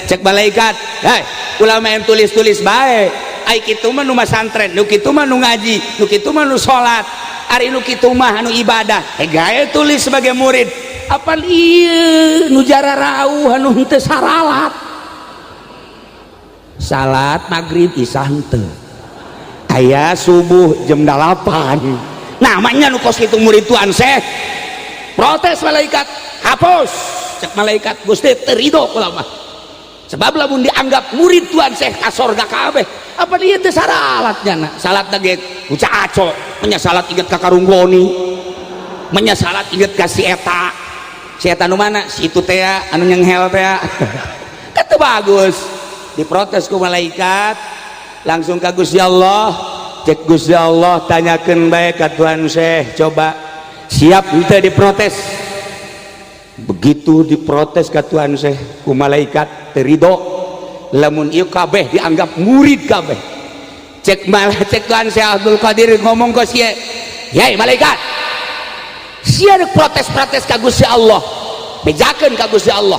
Cek malaikat, "Hei, ulah main tulis-tulis bae. Ai kitu mah nu masantren, nu kitu mah nu ngaji, nu kitu mah nu salat, ari nu kitu mah anu ibadah. Eh, gae tulis sebagai murid. Apan ieu nu jararauh anu henteu saralat, salat maghrib, isya henteu, aya subuh jam 8, namanya nu kos kitu murid Tuan Syekh." Protes malaikat, "Hapus." Cek malaikat, "Gusti, teu ridho kula mah, sebab lamun dianggap murid Tuan Syekh ka sorga kabeh. Apa dia teu saralat nyana, salat ge aco, nya salat inget ka karunggoni, menya salat inget ka si eta, si eta nu mana, si itu teh anu nyenghel teh, kan teu bagus." Diprotes ku malaikat langsung ka Gusti Allah. Cek Gusti Allah, "Tanyakeun bae ka Tuan Syekh, coba siap henteu diprotes." Begitu diprotes ka Tuan Syekh ku malaikat, teu ridho lamun ieu kabeh dianggap murid kabeh. Cek malah cek Tuan Syekh Abdul Qadir ngomong ke sia, "Yai malaikat, sia rek protes-protes ka Gusti Allah, bejakeun ka Gusti Allah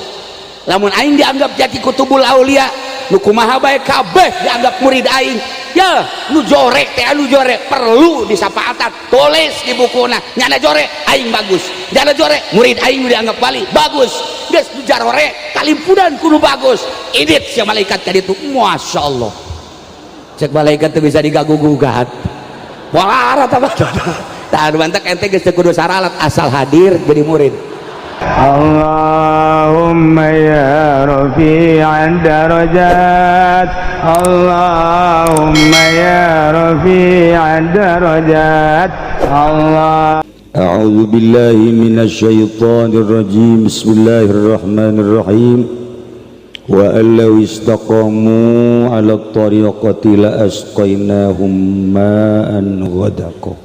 lamun aing dianggap jadi kutubul aulia, nu kumaha bae kabeh dianggap murid aing. Ya nu jorek teh, anu jorek perlu disapaatan, tulis di bukuna nyana jorek aing bagus, nyana jorek murid aing nu dianggap wali bagus, geus nu jarore kalimpunan kudu bagus." Idit sia malaikat ka ditu. Masya Allah, cek malaikat teu bisa diganggu gugat. Wah, apa tah mantak ente geus teu kudu saralat, asal hadir jadi murid. اللهم يا رفيع الدرجات، اللهم يا رفيع الدرجات، الله أعوذ بالله من الشيطان الرجيم. بسم الله الرحمن الرحيم. وأن لو استقاموا على الطريقة لأسقيناهم ماء غدقا.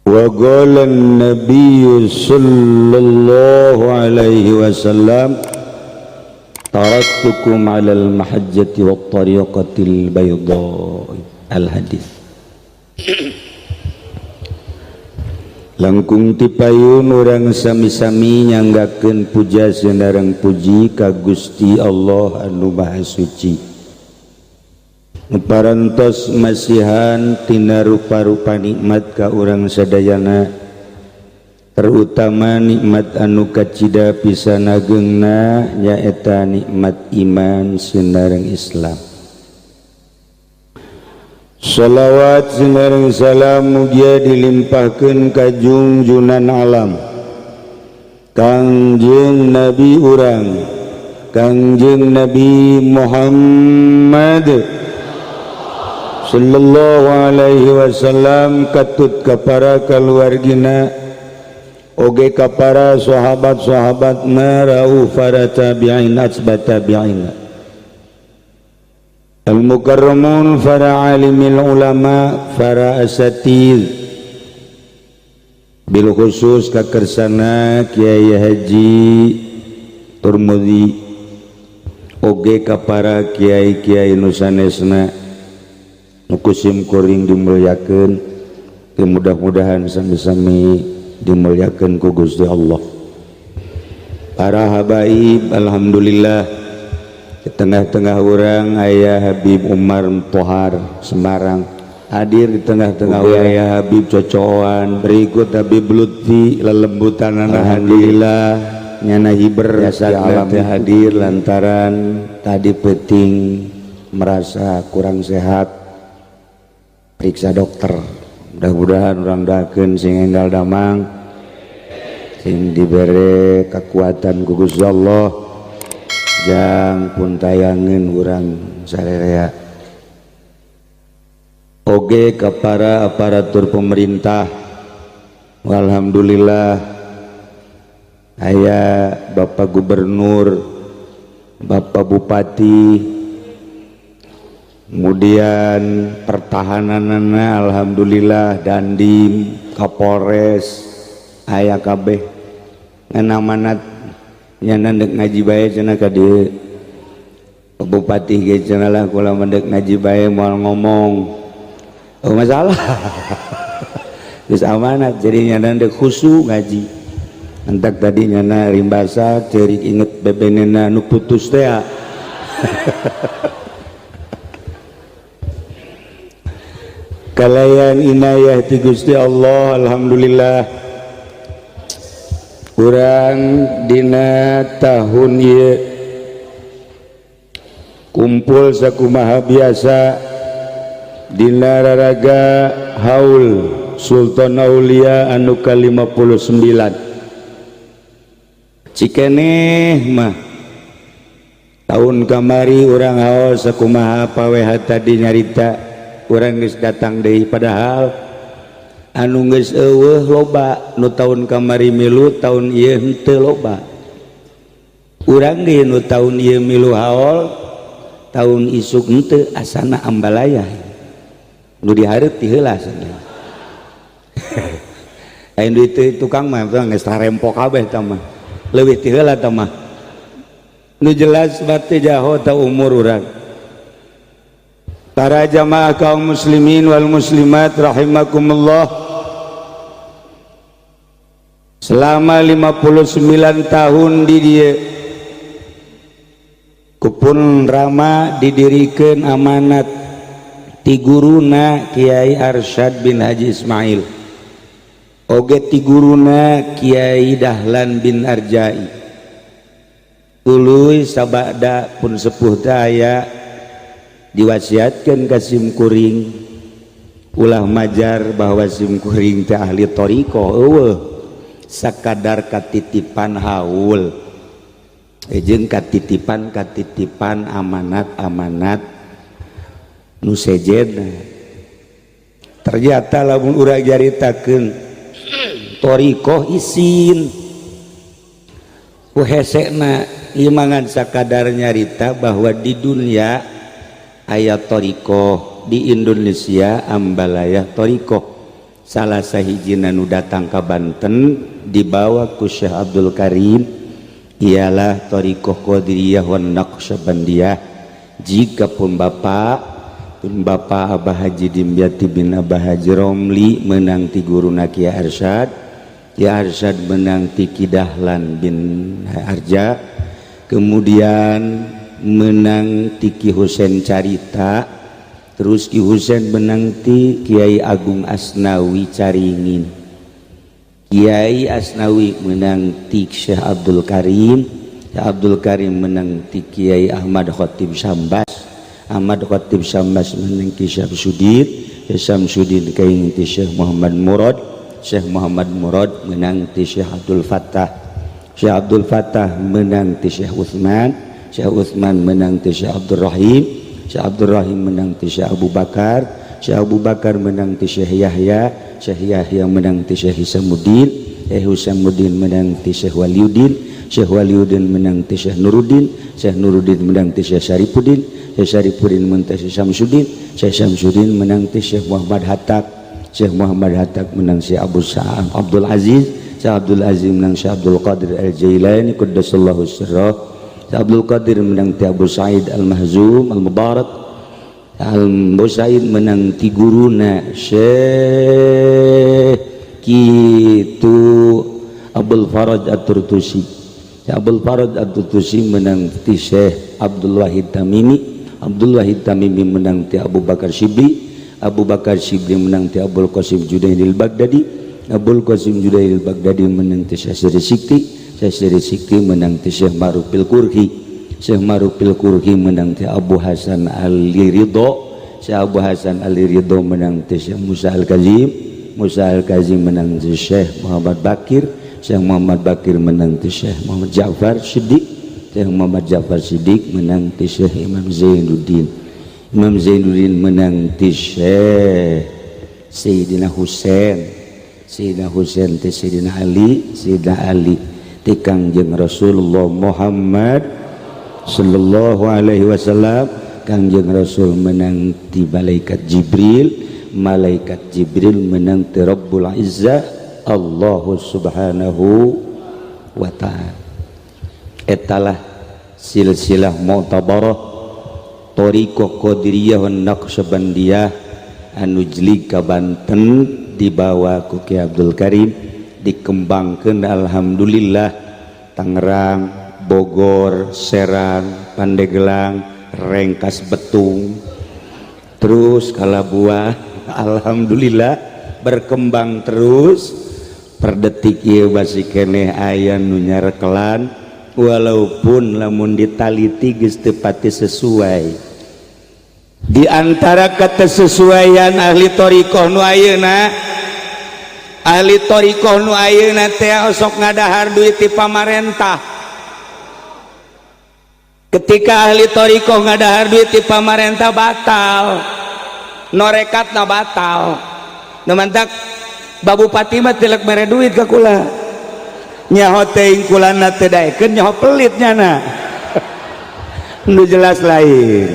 وقال النبي صلى الله عليه وسلم: تركتكم على المحجة والطريقة البيضاء. الحديث. Langkung tipayun urang sami-sami nyanggakeun puja sinareng puji ka Gusti Allah anu Maha Suci, parantos masihan tina rupa-rupa nikmat ka urang sadayana, terutama nikmat anu kacida pisan agengna, nyaeta nikmat iman sinareng Islam. Shalawat sinareng salam mugia dilimpahkeun ka junjunan alam, Kangjeng Nabi urang, Kangjeng Nabi Muhammad sallallahu alaihi wasallam, katut ka para keluargina oge ka para sahabat-sahabatna, rauh para tabi'in, atsba tabi'in, al-mukarramun, para alimil ulama, para asatid, bil khusus kakersana Kiai Haji Turmudi oge ka para kiai-kiai nu sanesna nu ku sim kuring dimuliakeun. Mudah-mudahan sami-sami dimuliakeun ku Gusti Allah. Para habaib, alhamdulillah di tengah-tengah urang aya Habib Umar Tohar Semarang hadir di tengah-tengah urang, aya Habib Cocoan, berikut Habib Lutfi lelembutan. Alhamdulillah nyana hiber Jasa alam hadir lantaran tadi peting merasa kurang sehat, periksa dokter. Mudah-mudahan urang doakeun sing enggal damang, sing dibere kekuatan ku Gusti Allah, jang pun tayangan urang sarerea, oge ke para aparatur pemerintah. Alhamdulillah aya Bapak Gubernur, Bapak Bupati, kemudian pertahananana alhamdulillah Dandim, Kapolres aya kabeh. Ngan amanat nyana dek ngaji bae cenah ka dieu. Bupati ge cenah lah, "Kula mah dek ngaji bae, moal ngomong." Oh, masalah geus amanat, jadi nyana dek khusyuk ngaji. Entak tadi nyana rimbasa ceurik inget bebenena nu putus teh. Kalayan inayah ti Gusti Allah, alhamdulillah urang dina tahun ieu kumpul sakumaha biasa dina raraga haul Sultan Aulia anu ka-59. Cikeneh mah tahun kamari urang haul sakumaha paweha tadi nyarita urang geus datang deui, padahal anu geus eueuh loba nu tahun kamari milu, tahun ieu henteu loba. Urang ge nu tahun ieu milu haul, tahun isuk henteu, asana ambalaya nu dihareup ti heula cenah. Lain duit tukang mah geus tarempo kabeh tah mah, leuwih ti heula tah mah. Nu jelas bati jaho ta umur urang. Para jamaah kaum muslimin wal muslimat rahimakumullah, selama 59 tahun di dieu kupun Rama didirikan amanat ti guruna Kiai Arsyad bin Haji Ismail, oge ti guruna Kiai Dahlan bin Arjai. Tuluy sabada pun sepuh daya diwasiatkan ka simkuring ulah majar bahwa simkuring teh ahli thoriqoh, eueuh sakadar katitipan haul jeung katitipan katitipan amanat-amanat nu sejenna. Ternyata lamun urang nyaritakeun thoriqoh isin ku hesena imangan sakadar nyarita bahwa di dunia aya thoriqoh, di Indonesia ambalaya thoriqoh. Salah sahijina nu datang ka Banten dibawa ku Syekh Abdul Karim ialah thoriqoh Qadiriyah wan Naqsyabandiyah. Jika pun bapak Abah Haji Dimyati bin Abah Haji Romli menang ti guruna Kiai Arsyad, Kiai Arsyad menang ti Ki Dahlan bin Arja, kemudian menang ti Ki Husen Carita, terus Ki Husen menang ti Kiai Agung Asnawi Caringin, Kiai Asnawi menang ti Syekh Abdul Karim, Syekh Abdul Karim menang ti Kiai Ahmad Khatib Sambas, Ahmad Khatib Sambas menang ti Syamsuddin, Syekh Syamsuddin kaing ti Syekh Muhammad Murad, Syekh Muhammad Murad menang ti Syekh Abdul Fattah, Syekh Abdul Fattah menang ti Syekh Utsman, Syekh Utsman menang ti Syekh Abdul Rahim, Syekh Abdul Rahim menang ti Syekh Abu Bakar, Syekh Abu Bakar menang ti Syekh Yahya, Syekh Yahya menang ti Syekh Hisamuddin, Syekh Hisamuddin menang ti Syekh Waliuddin, Syekh Waliuddin menang ti Syekh Nuruddin, Syekh Nuruddin menang ti Syekh Syarifuddin, Syekh Syarifuddin menang ti Syekh Syamsuddin, Syekh Syamsuddin menang ti Syekh Muhammad Hatta, Syekh Muhammad Hatta menang Syekh Abu Sa'am Abdul Aziz, Syekh Abdul Aziz menang Syekh Abdul Qadir Al-Jailani qaddasallahu sirrah, Syekh Abdul Qadir menang ti Abu Sa'id Al-Mahzum Al-Mubarak, Abu Sa'id menang ti guruna Syekh kitu Abdul Faraj At-Turtusi, Syekh Abdul Faraj At-Turtusi menang ti Syekh Abdul Wahid Tamimi, Abdul Wahid Tamimi menang ti Abu Bakar Shibli, Abu Bakar Shibli menang ti Abul Qasim Junaidil Baghdadi, Abul Qasim Junaidil Baghdadi menang ti Syekh Siri Sikti, Syekh Siri Sikti menang ti Syekh Ma'ruf Pil-Kurhi, Syekh Ma'ruf Pil-Kurhi menang ti Abu Hasan Ali Ridho, Syekh Abu Hasan Ali Ridho menang ti Syekh Musa Al-Kazim, Musa Al-Kazim menang ti Syekh Muhammad Bakir, Syekh Muhammad Bakir menang ti Syekh Muhammad Ja'far Siddiq, Syekh Muhammad Ja'far Siddiq menang ti Syekh Imam Zainuddin, Imam Zainuddin menang ti Syekh Sayyidina Husain, Sayyidina Husain ti Sayyidina Ali, Sayyidina Ali ti Kangjeng Rasulullah Muhammad sallallahu alaihi wasallam. Kangjeng Rasul menang ti malaikat Jibril, malaikat Jibril menang ti Rabbul Izzah Allah Subhanahu wa ta'ala. Etalah silsilah mu'tabarah thoriqoh Qadiriyah wan Naqsyabandiyah anu jlig ka Banten dibawa ku Ki Abdul Karim, Dikembangkan, alhamdulillah, Tangerang, Bogor, Serang, Pandeglang, Rengkas Betung, terus Kalabuah, alhamdulillah berkembang terus. Per detik ieu masih keneh aya nu nyarekelan, walaupun lamun ditaliti geus teu pati sesuai. Di antara kesesuaian ahli thoriqoh nu ayeuna, ahli thoriqoh nu ayeuna teh osok ngadahar duit ti pamarentah. Ketika ahli thoriqoh ngadahar duit ti pamarentah, batal norekatna, batal. Nu mantak Bupati mah tilek mere duit ka kula, nyaho teuing kulana teu daekeun, nyaho pelit nyana. Nu jelas lain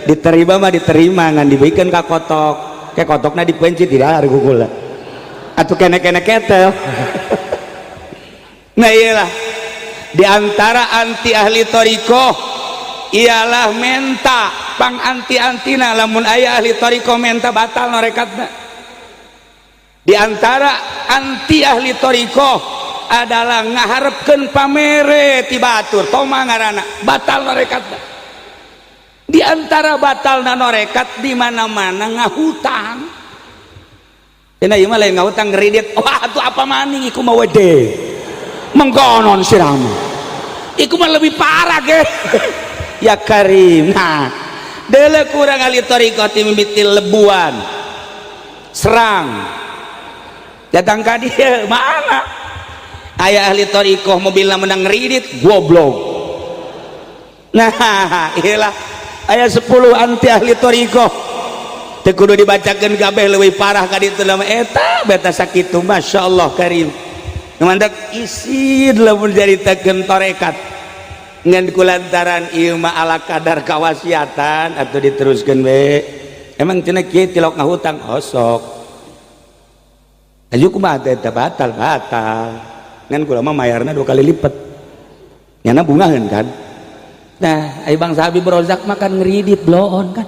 diterima mah diterima, ngan diberikan ka kotok ke kotokna dipencit, tidak harga kula atau kene-kene ketel. Nah, iyalah, di antara anti ahli thoriqoh ialah menta pang anti-antina. Lamun aya ahli thoriqoh menta, batal norekatna. Di antara anti ahli thoriqoh adalah ngaharepkeun pamere ti batur, toma ngaranna, batal norekatna. Di antara batal norekat, di mana-mana ngahutang. Cenah ieu mah lain ngahutang, ngeridit. Wah, atuh apa maning iku mah, wede mengkonon sirama, iku mah lebih parah ge, ya karim. Nah, dele kurang ahli thoriqoh ti mimiti Lebuan, Serang, datang ka dieu. Mana aya ahli thoriqoh mobilna menang ngeridit, goblok. Nah, iyalah, aya 10 anti ahli thoriqoh, teu kudu dibacakeun kabeh, leuwih parah ka ditu nama eta beta sakitu. Masya Allah karim. Mantak isin lamun caritakeun tarekat, ngan kulantaran ieu mah ala kadar kawasiatan atau diteruskeun we. Emang cenah kieu tilok ngahutang osok aju kumaha teh eta? Batal, batal, ngan kula mah mayarna dua kali lipat, nyana bungaheun kan. Nah, ai Bang Habib Rozak makan ngeridit bloon kan,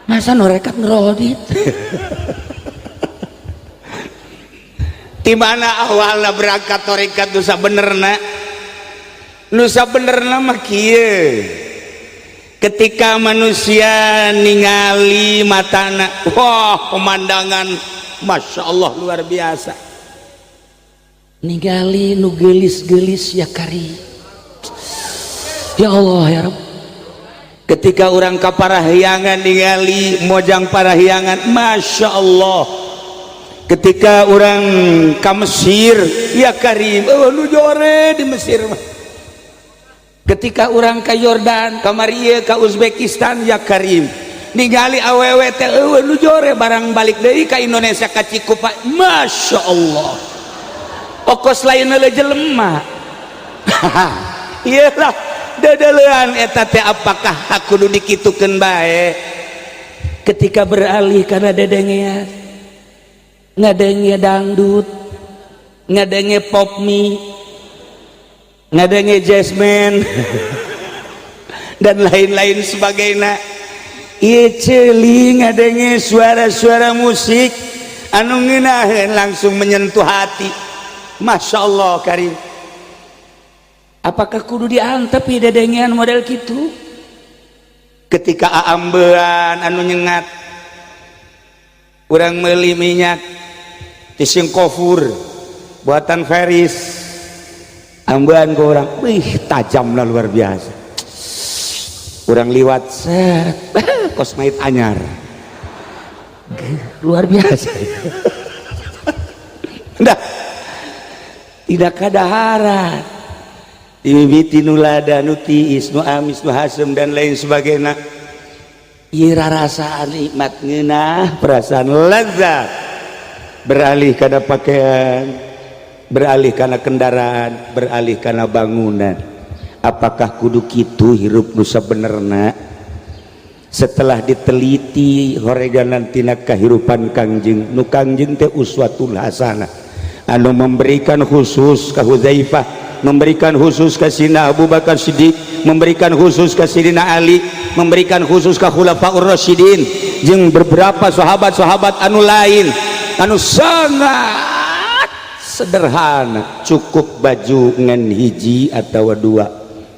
masa norekat ngerodit? Di mana awalna berangkat torekat nu sabenerna? Nu sabenerna mah kieu: ketika manusia ningali matana, wah, pemandangan masya Allah luar biasa, ningali nu geulis-geulis, ya kari, ya Allah, ya Rabb. Ketika orang ka Parahyangan, ningali mojang Parahyangan, masya Allah. Ketika orang ka Mesir, ya karim, oh, nu jore di Mesir mah. Ketika orang ka Yordan, ka Maria, ka Uzbekistan, ya karim, ningali awewe teh eueuh nu jore. Barang balik deui ka Indonesia, ka Cikupa, masya Allah, okos lain leuleuh jelema. Iyalah, dedelean eta teh, apakah aku kudu dikitukeun bae? Ketika beralih karena dedengean, ngadenge dangdut, ngadenge pop mie, ngadenge jazzman, dan lain-lain sebagainya, ieu ceuli ngadenge suara-suara musik anu ngeunaheun, langsung menyentuh hati, masya Allah karim. Apakah kudu diantep dedengean model gitu? Ketika aambean anu nyengat, urang meuli minyak tising kofur buatan Feris, ambean ke orang, wih, tajam lah, luar biasa. Urang liwat, set, kos mait anyar, luar biasa. Dah tidak kadaharan, dimimiti nu lada, nu tiis, nu amis, nu hasem, dan lain sebagainya. Ieu rarasaan nikmat, ngeunah, perasaan lezat. Beralih karena pakaian, beralih karena kendaraan, beralih karena bangunan. Apakah kudu kitu hirup nu sabenerna? Setelah diteliti horeganan tina kahirupan Kangjeng, nu Kangjeng teh uswatul hasanah, anu memberikan khusus ka Huzaifah, memberikan khusus ke Sina Abu Bakar Siddiq, memberikan khusus ke Sidina Ali, memberikan khusus ke Khulafaur Rasyidin jeung beberapa sahabat-sahabat anu lain anu sangat Sederhana, cukup baju ngan hiji atau dua,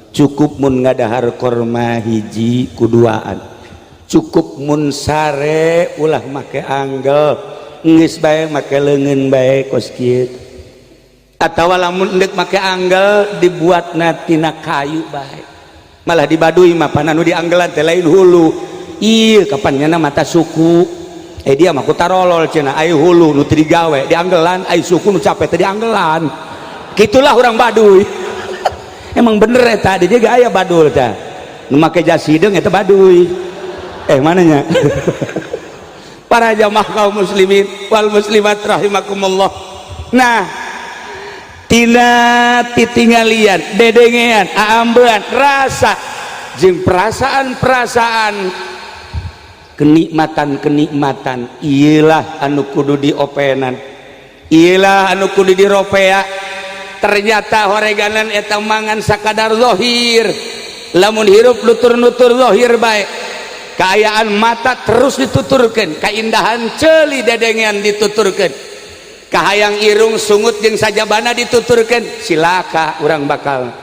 cukup mun ngadahar korma hiji kuduaan, cukup mun sare ulah make anggel, geus bae make leungeun bae kos kieu, atawa lamun endek make anggel dibuatna tina kayu bae. Malah di Baduy mah pan anu dianggelan teh lain hulu. Iya, kapan nyana mata suku, eh, dia mah ku tarolol cenah. Ai hulu nu teu digawe dianggelan, ai suku nu capek teh dianggelan. Gitulah orang Baduy. Emang bener eta, di dia aya badul teh nu make jas hideung eta Baduy. Eh, mananya para jamaah kaum muslimin wal muslimat rahimakumullah. Nah, tina titinggalian, dedengean, aambean, rasa jeung perasaan-perasaan, kenikmatan-kenikmatan, iyalah anu kudu diopenan, iyalah anu kudu diropea. Ternyata horeganan eta mangan sakadar zahir. Lamun hirup nutur-nutur zahir bae, kaayaan mata terus dituturkan, keindahan ceuli dedengean dituturkan, kahayang irung, sungut jeung sajabana dituturkan, silaka urang bakal.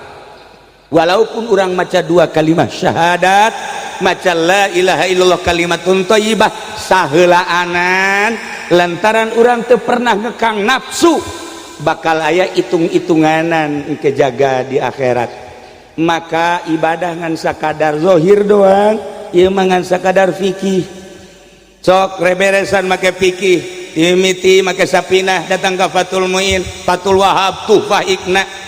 Walaupun urang maca dua kalimat syahadat, maca la ilaha illallah kalimatun thayyibah saheulaanan, lantaran urang teu pernah ngekang nafsu, bakal aya hitung-hitunganan kejaga di akhirat. Maka ibadah ngan sakadar zahir doang ieu mah, ngan sakadar fikih. Sok reberesan make fikih, dimimiti make Sapinah, datang ke Fathul Muin, Fathul Wahab, Tuhfah, Iqna.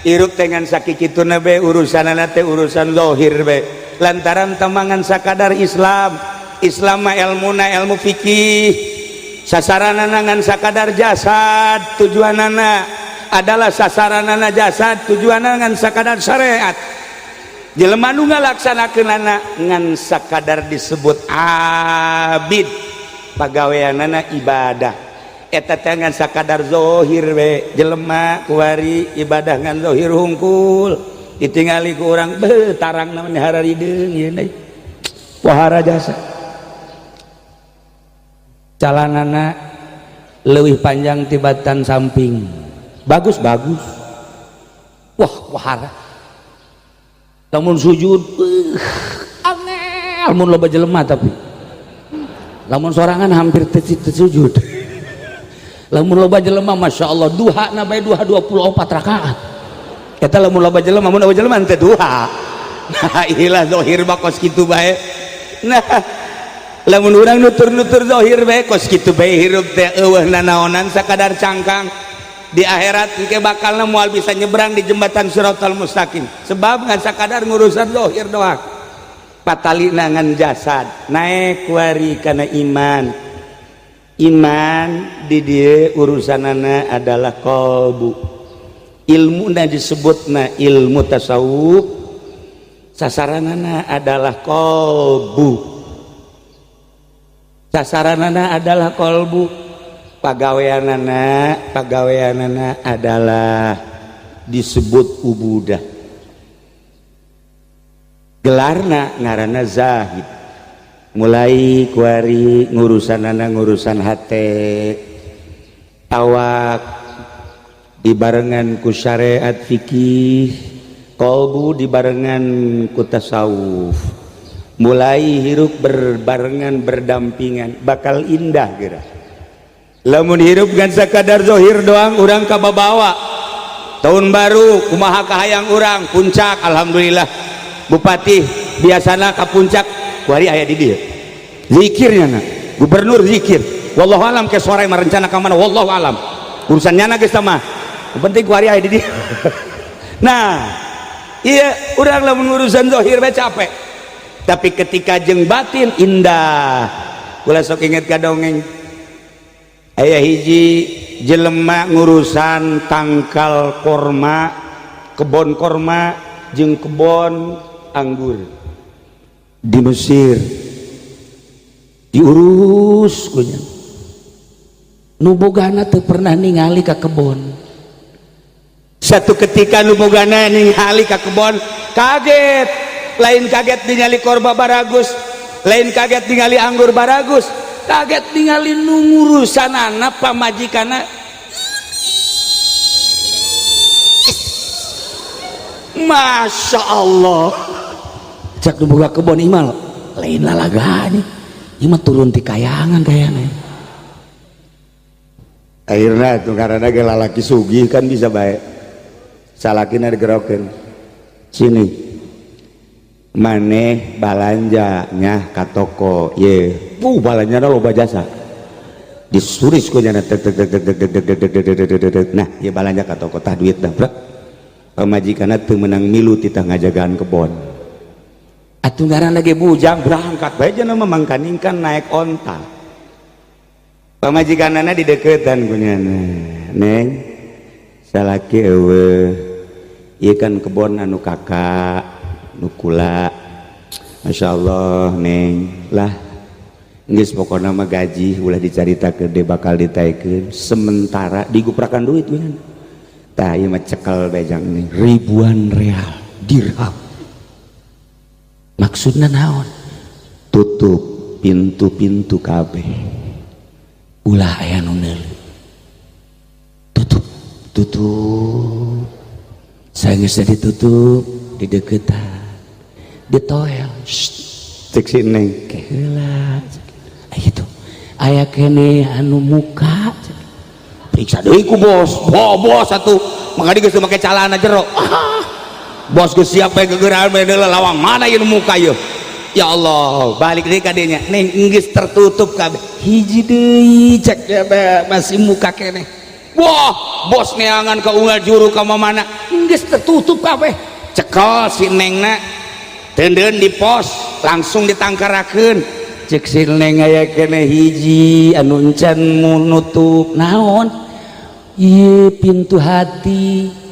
Hirup dengan sakikituna be, urusanana teh urusan zahir be, lantaran temangan sakadar Islam. Islam mah ilmuna ilmu fikih, sasaranana ngan sakadar jasad, tujuanana adalah sasaranana jasad, tujuanana ngan sakadar syariat. Jelema nu ngalaksanakeunana ngan sakadar disebut abid, pagaweanana ibadah eta teh ngan sakadar zahir we. Jelema kuari ibadah ngan zahir hungkul, ditingali ku urang, beuh, tarang namanya hararideung ieu deui, wahara jasa, calanana leuwih panjang tibatan samping, bagus bagus, wah, wahara. Lamun sujud angel mun loba jelema, tapi lamun sorangan hampir teu sujud. Lamun loba jelema, Masya Allah, duha na bae duha 24 rakaat eta lamun loba jelema. Mun loba jelema teh duha. Nah, ilah zahir mah kos kitu bae. Nah, lamun urang nutur-nutur zahir bae kos kitu bae, hirup teh eueuh nanaonan, sakadar cangkang. Di akhirat engke bakalna moal bisa nyebrang di jembatan Siratal Mustaqim, sebab ngan sakadar ngurusan zahir doang, patalina ngan jasad. Naik kuari kana iman. Iman di dieu urusanana adalah qalbu, ilmuna disebutna ilmu tasawuf, sasaranana adalah qalbu, sasaranana adalah qalbu, pagaweanana, pagaweanana adalah disebut ubudah, gelarna ngaranna zahid. Mulai kuari ngurusanana ngurusan hate, awak dibarengan ku syariat fikih, kolbu dibarengan ku tasawuf, mulai hirup berbarengan, berdampingan, bakal indah geura. Lamun hirup ngan sakadar zahir doang, urang kababawa tahun baru kumaha kahayang urang, puncak, alhamdulillah bupati biasana ka puncak, kuari aya di dieu zikirnya. Na gubernur zikir, wallahu alam ke sore merencana ka mana, wallahu alam, urusan nyana geus mah, penting kuari aya di dieu. Nah iya, urang lamun urusan zahir bae capek, tapi ketika jeung batin indah. Kula sok inget ka dongeng, aya hiji jelema ngurusan tangkal korma, kebon korma jeung kebon anggur di Mesir. Diurus kunya, nu bogana teu pernah ningali ka kebon. Satu ketika nu bogana ningali ka kebon, kaget. Lain kaget ningali korma baragus, lain kaget ningali anggur baragus, kaget ningali nu ngurusanana pamajikana. Masya Allah, cek nu boga kebon, imal lain lalagani, ieu mah turun ti kayangan kayaknya. Akhirnya tuh karena ge lalaki sugih kan bisa baik, salakina digerokeun, "Sini, maneh balanja nya ka toko ye." Balanja loba jasa disuris ku nyana, tek tek tek tek tek tek tek tek tek tek tek tek. Nah, ya balanja ka toko, tah duit dah brek. Pamajikanna teu meunang milu titah ngajagaan kebon. Atuh ngaranna ge bujang, berangkat bae cenah mah mangkaning kan naik onta. Pamajikanana dideketan ku nyana, "Neng, salaki eueuh, ieu kan kebon anu kakak nu kula. Masya Allah, Neng lah. Geus pokona mah gaji ulah dicaritakeun de, bakal ditaikeun sementara." Diguprakan duit ku nyana, "Tah, ieu mah cekel bejang nih ribuan real dirham." Maksudna naon? "Tutup pintu-pintu kabeh." Ulah aya nu neuleu, tutup, tutup. Sageus ditutup, dideukeutan, ditoel. Cek si Neng, "Keheula gitu, aya kene anu muka." Periksa deui ku bos. Bo, bos atuh mangga geus make calana jero. Ah, bos geus siap bae gegeran bae, lawang mana ieu nu muka ieu? Ya Allah, balik deui ka dinya, "Neng, geus tertutup kabeh, Hiji deui," cek ya, "masih muka kene." Wah, bos neangan ke unggal juru ka mana. Geus tertutup kabeh. Cekel si Nengna, teundeun di pos, langsung ditangkarakeun. Cek si Neng, "Aya kene hiji anu encan nutup." "Naon?" "Ieu pintu hati.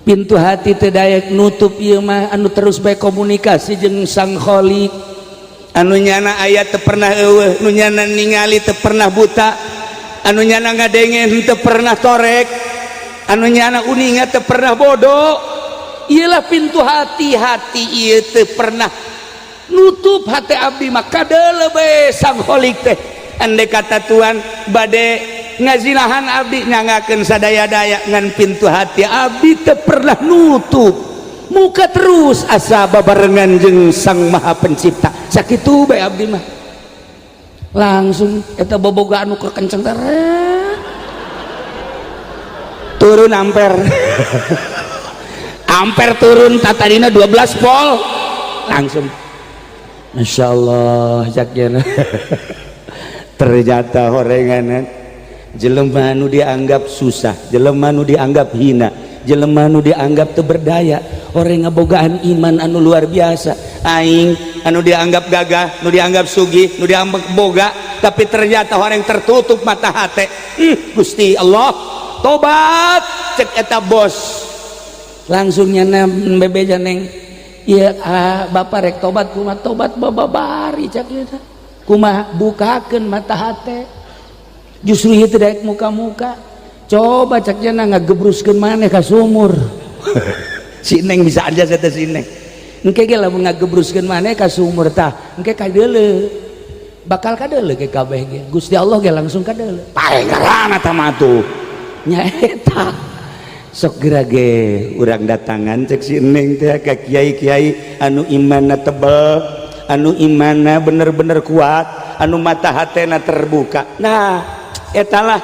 Pintu hati teu daek nutup ieu mah, anu terus bae komunikasi jeung Sang Khalik." Anu nyana aya teu pernah eueuh, nu nyana ningali teu pernah buta, anu nyana ngadenge teu pernah torek, anu nyana uninga teu pernah bodoh. Iyalah pintu hati. Hati ieu teu pernah nutup, hati abdi mah kadeuleu bae Sang Khalik teh. Andai kata Tuhan bade ngazinahan abdi, nyangakeun sadaya-daya, ngan pintu hati abdi teu pernah nutup, muka terus asa babarengan jeung Sang Maha Pencipta. Sakitu bae abdi mah. Langsung eta boboga anu keur kenceng teh turun ampere. Ampere turun, tatadina 12 volt, langsung Masya Allah cak. Ternyata horengan jelema nu dianggap susah, jelema nu dianggap hina, jelema nu dianggap teu berdaya, orang ngabogaan iman anu luar biasa. Aing anu dianggap gagah, nu dianggap sugih, nu dianggap boga, tapi ternyata orang tertutup mata hati. Gusti Allah, tobat cek eta bos. Langsung nyana bebeja, "Neng, iya, ah, bapak rek tobat." "Kumaha tobat?" "Babari," cak eta. "Kumaha?" "Bukakeun mata hate. Justru ieu teu daek muka-muka. Coba," cak nya, "ngagebruskeun maneh ka sumur." Si Neng bisa aja saya, si Neng. Engke ge lamun ngagebruskeun maneh ka sumur, tah engke kadeuleu, bakal kadeuleu ke kabeh ge. Gusti Allah ge langsung kadeuleu. Pae ngarana tah mah tuh. Nya eta sok geura ge urang datangan, cek si Neng teh, ka kiai-kiai anu imanna tebel, anu imanna bener-bener kuat, anu mata hatena terbuka. Nah, etalah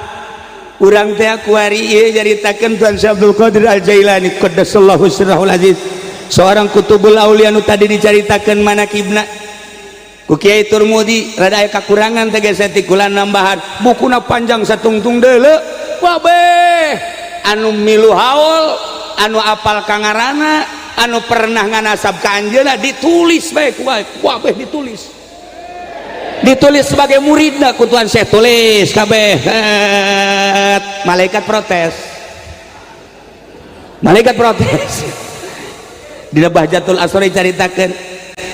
urang teh kuari ieu nyaritakeun Tuan Syekh Abdul Qadir Al Jailani qaddasallahu sirrahul aziz, seorang kutubul aulia nu tadi dicaritakeun manakibna ku Kiai Turmudi. Rada aya kakurangan teh geus kula nambahan, bukuna panjang satungtung deuleu. Wabeh anu milu haul, anu apal kangarana, anu pernah nganasab ka anjeunna, ditulis bae ku wabeh, ditulis, ditulis sebagai muridna ku Tuan Syekh, tulis kabeh. Malaikat protes, malaikat protes. Dina Bahjatul Asrori caritakeun,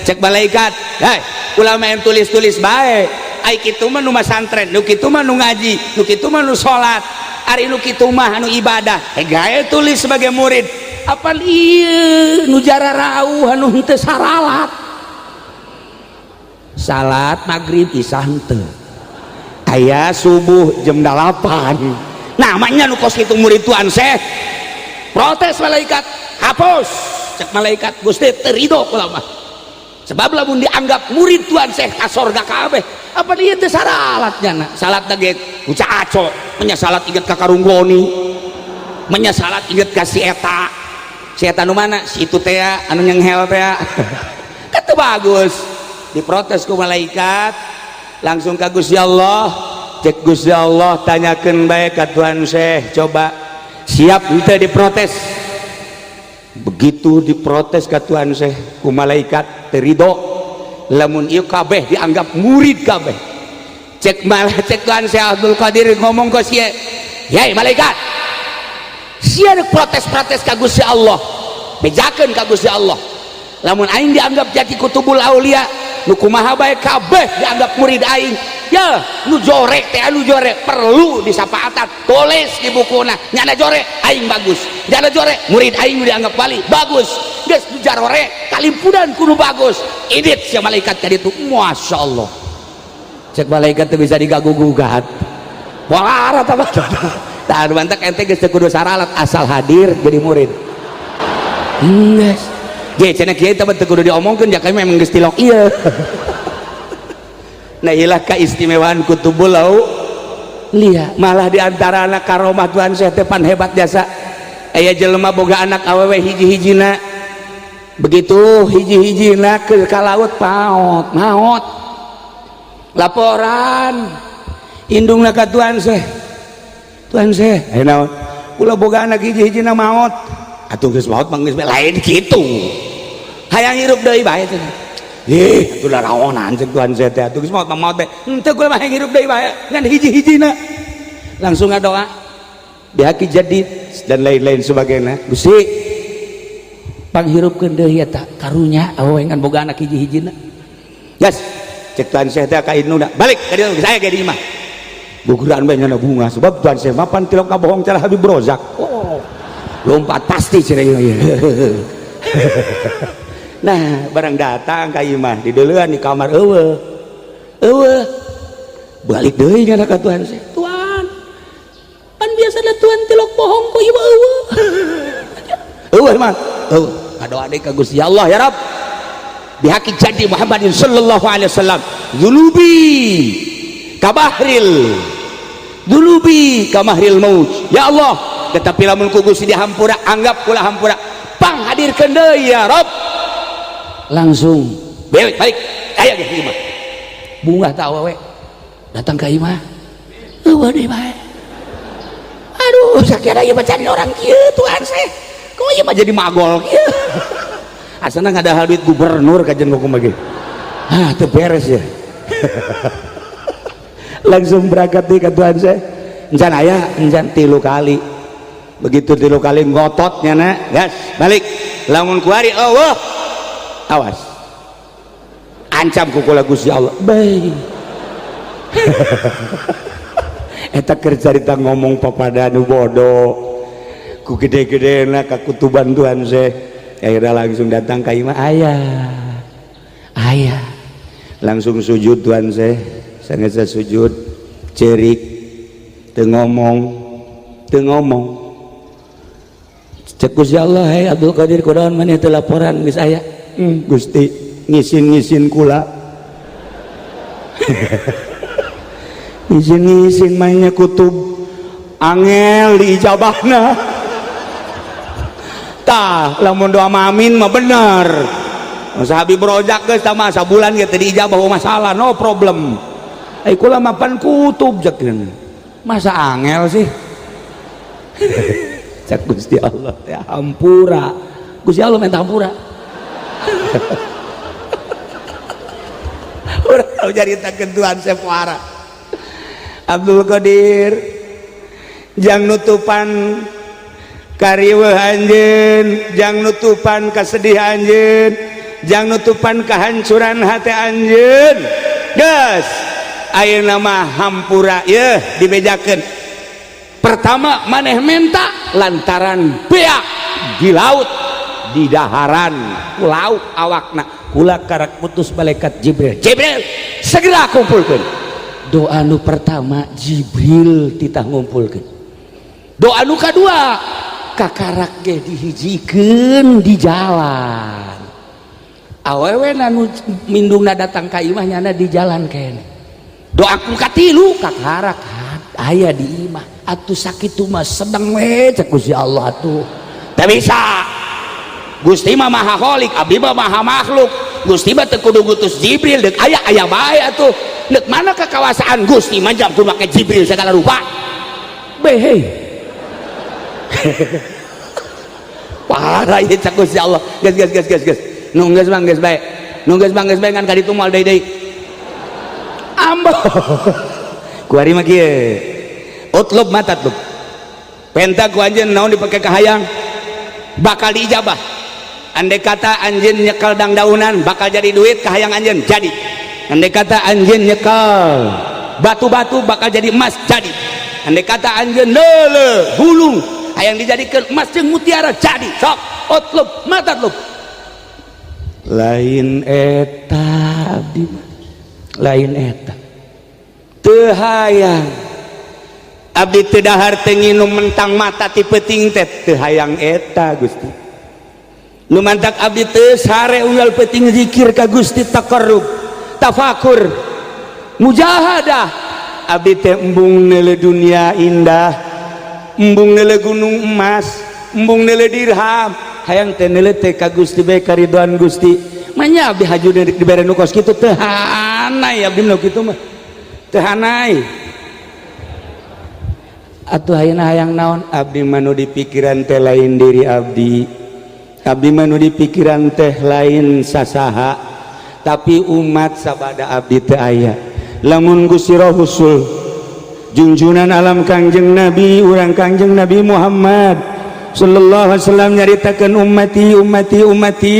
cek malaikat, "Hei, ulama yang tulis-tulis bae, ai kitu mah nu masantren, nu kitu mah nu ngaji, nu kitu mah nu salat, ari nu kitu mah anu ibadah, eh gae tulis sebagai murid. Apan ieu nu jararauh, anu henteu saralat, salat maghrib, isya henteu." Aya subuh jam 8 namanya, nu kos kitu murid Tuan Syekh. Protes malaikat, hapus. Cek malaikat, Gusti, teu ridho kula mah, sebab lamun dianggap murid Tuan Syekh ka sorga kabeh. Apa dia teh saralat nyana, salat ge aco, menya salat inget ka karunggoni, menya salat inget ka si eta, si eta nu mana, si itu teh anu nyenghel teh. Kan teu bagus. Diprotes ku malaikat langsung ka Gusti Allah. Cek Gusti Allah, tanyakeun bae ka Tuan Syekh, coba siap henteu diprotes. Begitu diprotes ka Tuan Syekh ku malaikat, teu ridho lamun ieu kabeh dianggap murid kabeh. Cek malah cek Tuan Syekh Abdul Qadir ngomong ke sia, "Yai malaikat, sia protes-protes ka Gusti Allah, bejakeun ka Gusti Allah, lamun aing dianggap jadi kutubul aulia, nu kumaha bae kabeh dianggap murid aing ya. Nu jorek teh, anu jorek perlu disapaatan, tulis di bukuna, nyana jorek aing bagus, nyana jorek murid aing dianggap wali bagus. Geus nu jarore kalimpunan kudu bagus." Idit sia malaikat ka ditu. Masya Allah, cek malaikat teu bisa diganggu gugat. Walara apa tah mantak ente geus teu kudu saralat, asal hadir jadi murid. Geus ge cenah kiai teh teu kudu diomongkeun, ja kami memang geus tilok ieu. Nah, ilah keistimewaan kutubul aulia. Malah di antara anak karomah Tuhan Syekh teh pan hebat jasa. Aya jelema boga anak awewe hiji-hijina. Begitu hiji-hijina ke ka laut, paot maot. Laporan indungna ka Tuhan Syekh, "Tuhan Syekh, aya naon?" "Kula boga anak hiji-hijina maot." "Atuh geus maot mah geus." Lain kitu, hayang hirup deui bae cenah. Ih, atuh laraonan, cek Tuhan Syekh teh, atuh geus maot mah maot bae. Henteu, kula mah hayang hirup deui bae ngan hiji-hijina. Langsung ngadoa bihaki jadid dan lain-lain sebagainya, "Gusti, panghirupkeun deui eta, karunya awewe ngan boga anak hiji-hijina." Gas, cek Tuhan Syekh teh ka indungna, "Balik ka dieu, saya ge di imah." Guguran bae nyana bunga, sebab Tuhan Syekh mah pan tilok kabohong cara Habib Rozak. Oh, lompat pasti cenah ieu. Nah, barang datang ka imah, dideuleun di kamar, eueuh. Eueuh. Balik deui nyana ka Tuhan Syekh. "Tuan, pan biasana Tuan tilok bohong, kok ieu eueuh?" "Eueuh mah." Eueuh. Ngadoa deui ka Gusti Allah, "Ya Rabb, bihaqi jadi Muhammadin sallallahu alaihi wasallam, dzulubi kabahril dzulubi kamahril maut. Ya Allah, tetapi lamun ku Gusti dihampura, anggap kula hampura, panghadirkeun deui ya Rabb." Langsung balik balik aya ge imah. Bungah tak awewe datang ke imah, eueuh deui bae. Aduh, sakira ieu mah cari orang kieu. Tuhan saya kok ieu mah jadi magol kieu, asana ngadahal duit gubernur kajian kumaha ge. Ah, teu beres ya. Langsung berangkat deui ka Tuhan saya, encan aya, encan tilu kali. Begitu tilu kali ngototnya na, gas balik, lamun kuari eueuh, awas, ancam ku kula Gusti Allah. Baik, eta keur carita ngomong papada nu bodoh ku gede-gedena kakutuban Tuhan Syekh. Akhirnya langsung datang ka imah, aya, aya. Langsung sujud Tuhan Syekh, sangat sujud, cerik, teu ngomong, teu ngomong. Cek Gusti Allah, "Hei Abdul Qadir, kunaon maneh teu laporan geus aya?" Gusti, ngisin-ngisin kula, ngisin-ngisin mainnya kutub angel diijabahna. Tah, lamun doa amin mah bener. Masa Habib Rozak geus tah mah sabulan ge teu diijabah, masalah, no problem. Eh, kula mah pan kutub, cek, masa angel sih? Cek Gusti Allah teh, hampura. Gusti Allah minta hampura. Urang tahu caritakeun Tuhan Sepuara Abdul Qadir, jang nutupan kariweuh anjeun, jang nutupan kasedih anjeun, jang nutupan kehancuran hati anjeun. Geus, ayeuna mah hampura yeuh dibejakeun. Pertama maneh menta lantaran beak di laut, di daharan ku laut awakna, kula karak putus malaikat Jibril, "Jibril, segera kumpulkan." Doa nu pertama Jibril titah ngumpulkan. Doa nu kadua Kakarak ge dihijikeun di jalan. Awewe nu mindungna datang ka imah, nyana di jalan kene. Doaku katilu kakarak aya di imah. Atuh sakitu mah sedeng we, cek Gusti Allah. Atuh teu bisa, Gusti mah maha kholik, abdi mah maha makhluk. Gusti mah teu kudu ngutus Jibril, deuk aya aya bae. Atuh deuk mana kekawasaan Gusti mah, jam kudu make Jibril segala rupa? Behe, parah ieu, cek Gusti Allah. Geus, geus, geus, geus, geus, nu geus mah geus bae, nu geus mah geus bae, ngan ka ditu moal deui deui. Ambo kuari mah kieu, utlub ma tatlub, penta ku anjeun naon dipake kahayang bakal diijabah. Andai kata anjeun nyekel dang-daunan bakal jadi duit, kahayang anjeun jadi. Andai kata anjeun nyekel batu-batu bakal jadi emas, jadi. Andai kata anjeun lele gulung hayang dijadikan emas jeung mutiara, jadi. Sok, utlub ma tatlub. Lain eta abdi mah, lain eta. Teu hayang abdi, teu dahar, teu nginum mentang mata ti peuting teh, teu hayang eta, Gusti. Nu mantak abdi teu sare unggal peuting zikir ka Gusti, taqarrub, tafakur, mujahadah. Abdi teh embung neuleu dunia indah, embung neuleu gunung emas, embung neuleu dirham, hayang teh neuleu teh ka Gusti bae, karidoan Gusti. Manya abdi haju dibere nu kos kitu, teu hanai abdi nu kitu mah, teu hanai. Atuh ayeuna hayang naon? Abdi mah nu dipikiran teh lain diri abdi, abdi mah nu dipikiran teh lain sasaha, tapi umat sabada abdi teu aya. Lamun Gusti Rasul, junjunan alam, Kangjeng Nabi urang, Kangjeng Nabi Muhammad sallallahu alaihi wasallam nyaritakeun ummati, ummati, ummati,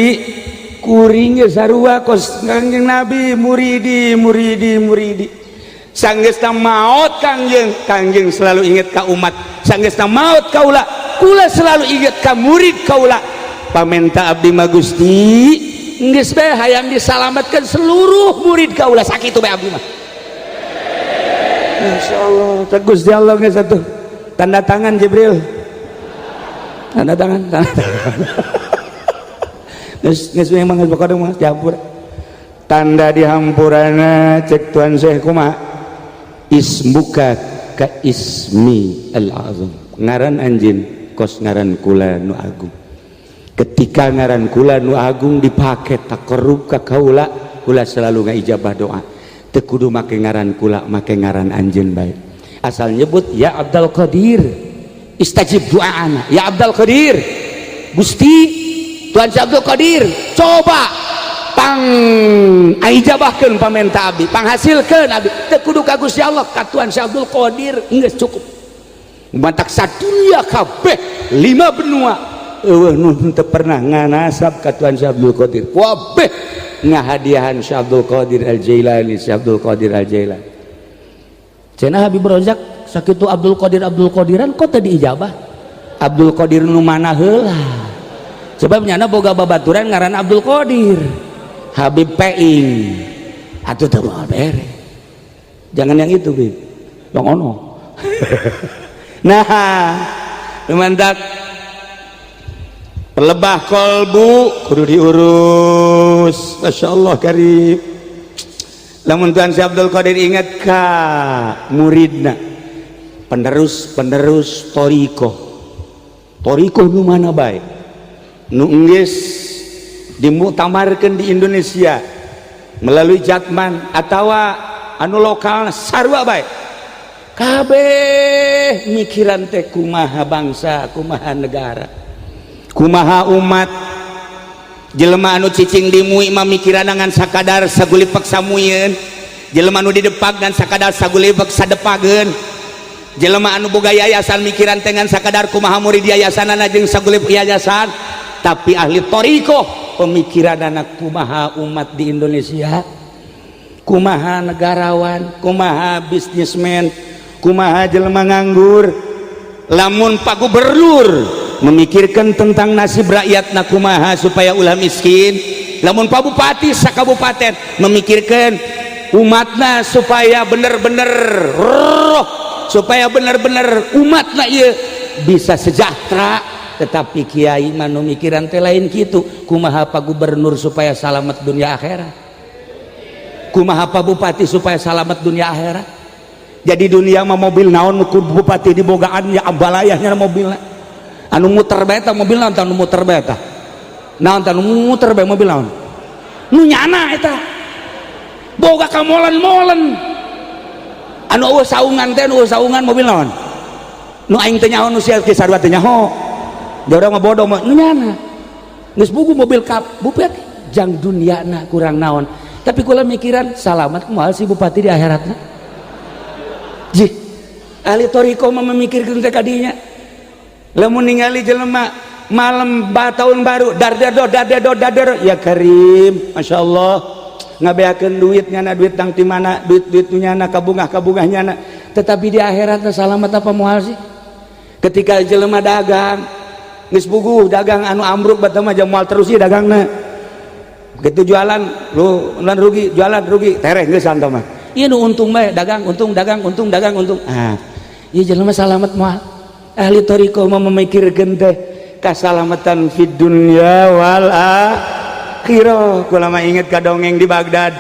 kuring ge sarua kos Kangjeng Nabi, muridi, muridi, muridi. Sanggeusna maot Kangjeng, Kangjeng selalu inget ka umat. Sanggeusna maot kaula, kula selalu inget ka murid kaula. Pamenta abdi mah, Gusti, geus bae hayang disalamatkan seluruh murid kaula, sakitu bae abdi mah. Masya Allah, Gusti Allah geus atuh. Tanda tangan, Jibril, tanda tangan, tanda tangan. Geus, geus, memang geus, pokokna mah dihampura, tanda dihampurana. Cek Tuan Syekh kumaha? Ismuka ka ismi al-azam, ngaran anjeun kos ngaran kula nu agung. Ketika ngaran kula nu agung dipake taqarrub ka kaula, kula selalu ngaijabah doa. Teu kudu make ngaran kula, make ngaran anjeun bae, asal nyebut ya Abdul Qadir, istajib doana ya Abdul Qadir. Gusti Tuhan Abdul Qadir, coba pang ijabahkeun pamenta abdi, panghasilkeun abdi. Teu kudu ka Gusti Allah, ka Tuhan Abdul Qadir geus cukup. Mantak sadunya kabeh lima benua eueuh nu teu pernah nganasab ka Tuhan Abdul Qadir, kabeh ngahadiahan Syekh Abdul Qadir Al Jailani, Syekh Abdul Qadir Al Jailani. Cenah Habib Rozak, sakitu Abdul Qadir Abdul Qadiran kok teu diijabah? Abdul Qadir nu mana heula? Sebab nyana boga babaturan ngaran Abdul Qadir, Habib Peing atuh teu moal bere. Jangan yang itu, Bib, yang ono. Nah, mantak pelebah kolbu kudu diurus. Masya Allah karib, lamun Tuhan Syekh Abdul Qadir ingat ka muridna, penerus penerus toriko, toriko nu mana bae nu enggeus dimuktamarkeun di Indonesia melalui Jatman atawa anu lokal, sarua bae, kabeh mikiran teh kumaha bangsa, kumaha negara, kumaha umat. Jelema anu cicing di MUI mah mikiran ngan sakadar sagulipek samuyeun, jelema anu di Depag ngan sakadar sagulipek sadepageun, jelema anu boga yayasan mikiran teh ngan sakadar kumaha murid yayasanana jeung sagulip yayasan. Tapi ahli torikoh pemikiran anak kumaha umat di Indonesia, kumaha negarawan, kumaha bisnismen, kumaha jelema nganggur. Lamun Pak Gubernur memikirkan tentang nasib rakyat na kumaha supaya ulah miskin, lamun Pak Bupati sakabupaten memikirkan umatna supaya bener-bener roh, supaya bener-bener umatna ieu bisa sejahtera. Tetapi kiai mah nu mikiran teh lain kitu. Kumaha Pak Gubernur supaya salamet dunia akhirat, kumaha Pak Bupati supaya salamet dunia akhirat. Jadi dunia mah mobil naon ku bupati dibogaan ya, ambalayahnya mobilna anu muter bae ta, mobil naon anu muter bae ta, naon ta anu muter bae, mobil naon nu nyana eta boga kamolen-molen anu eueuh saungan teh, anu eueuh saungan mobil naon nu aing teh nyaho, nu sia ge sarua teh nyaho. Da urang mah bodoh mah nu nyana geus buku mobil kap bupati jang dunyana kurang naon, tapi kula mikiran salamat kumaha si bupati di akhiratna. Jih, ahli thoriqoh mah memikirkeun teh kadinya. Lamun ningali jelema malam tahun baru dardedo dardedo dardedo, ya karim, masya Allah, ngabeakeun duit nyana, duit tang ti mana, duit duit nyana, kabungah kabungah nyana, tetapi di akhirat salamat apa moal sih? Ketika jelema dagang geus puguh dagang anu ambruk bata mah moal terus ieu dagangna. Begitu jualan lu lan rugi, jualan rugi, tereh geus santo mah. Ieu nu untung bae, dagang untung, dagang untung, dagang untung. Ah, ieu jelema salamat moal? Ahli thoriqoh mah memikirkeun teh kasalamatan fid dunya wal akhirah. Kula mah inget ka dongeng di Baghdad.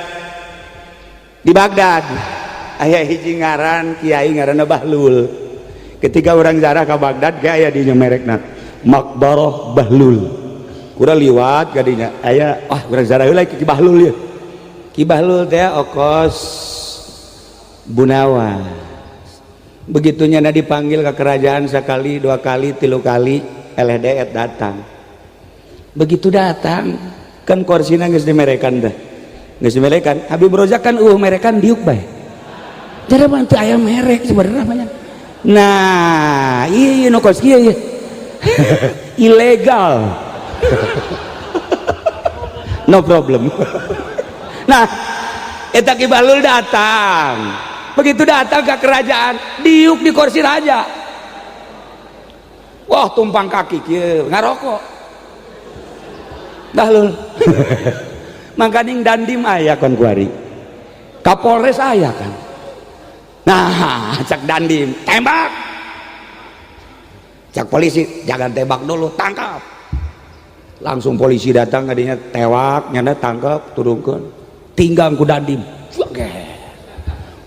Di Baghdad aya hiji ngaran kiai, ngaranna Bahlul. Ketika orang ziarah ka Baghdad ge aya dinya merekna Makbarah Bahlul. Kurang liwat kadinya aya, ah, urang ziarah heula ki Bahlul ya. Ki Bahlul teh okos Bunawa. Begitunya na dipanggil ke kerajaan sekali, dua kali, tilu kali, LHDR datang. Begitu datang kan korsina geus dimerekan dah, geus dimerekan. Habib Rozak kan merekan diuk bae. Jadi mah teu aya merek sebenarnya namanya. Nah, iya iya nu kos kieu ieu ilegal, no problem. Nah, eta Ki Bahlul datang. Begitu datang ke kerajaan, diuk di kursi raja. Wah, tumpang kaki kieu ngarokok Bahlul. Mangkaning Dandim aya kon kuari, Kapolres aya kan. Nah, cak Dandim, "Tembak." Cak polisi, "Jangan tembak dulu, tangkap." Langsung polisi datang kadinya, tewak nyana, tangkap, turunkan, tinggang ku Dandim.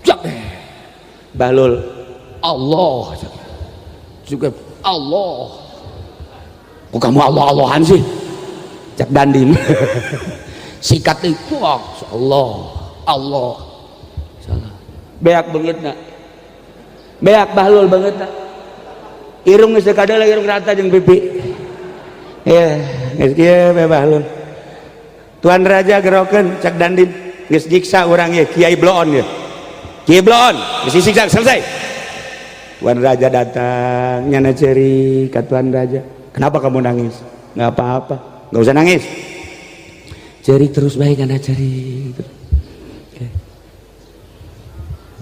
Jak Bahlul, "Allah juga Allah." "Kok kamu Allah Allahan sih?" cak Dandim. Sikat itu, Allah Allah salah. Beak banget, beak Bahlul banget, irung geus kadal, irung rata jeung pipi ya geus kieu bae Bahlul. "Tuan Raja, gerokeun," cak Dandim, "geus nyiksa urang ya Kiai Bloon ya, Kiai Bloon geus disiksa selesai." Tuan Raja datang, nyana ceri ka Tuan Raja, "Kenapa kamu nangis?" "Nggak apa-apa." "Nggak usah nangis." Ceri terus bae nyana, ceri.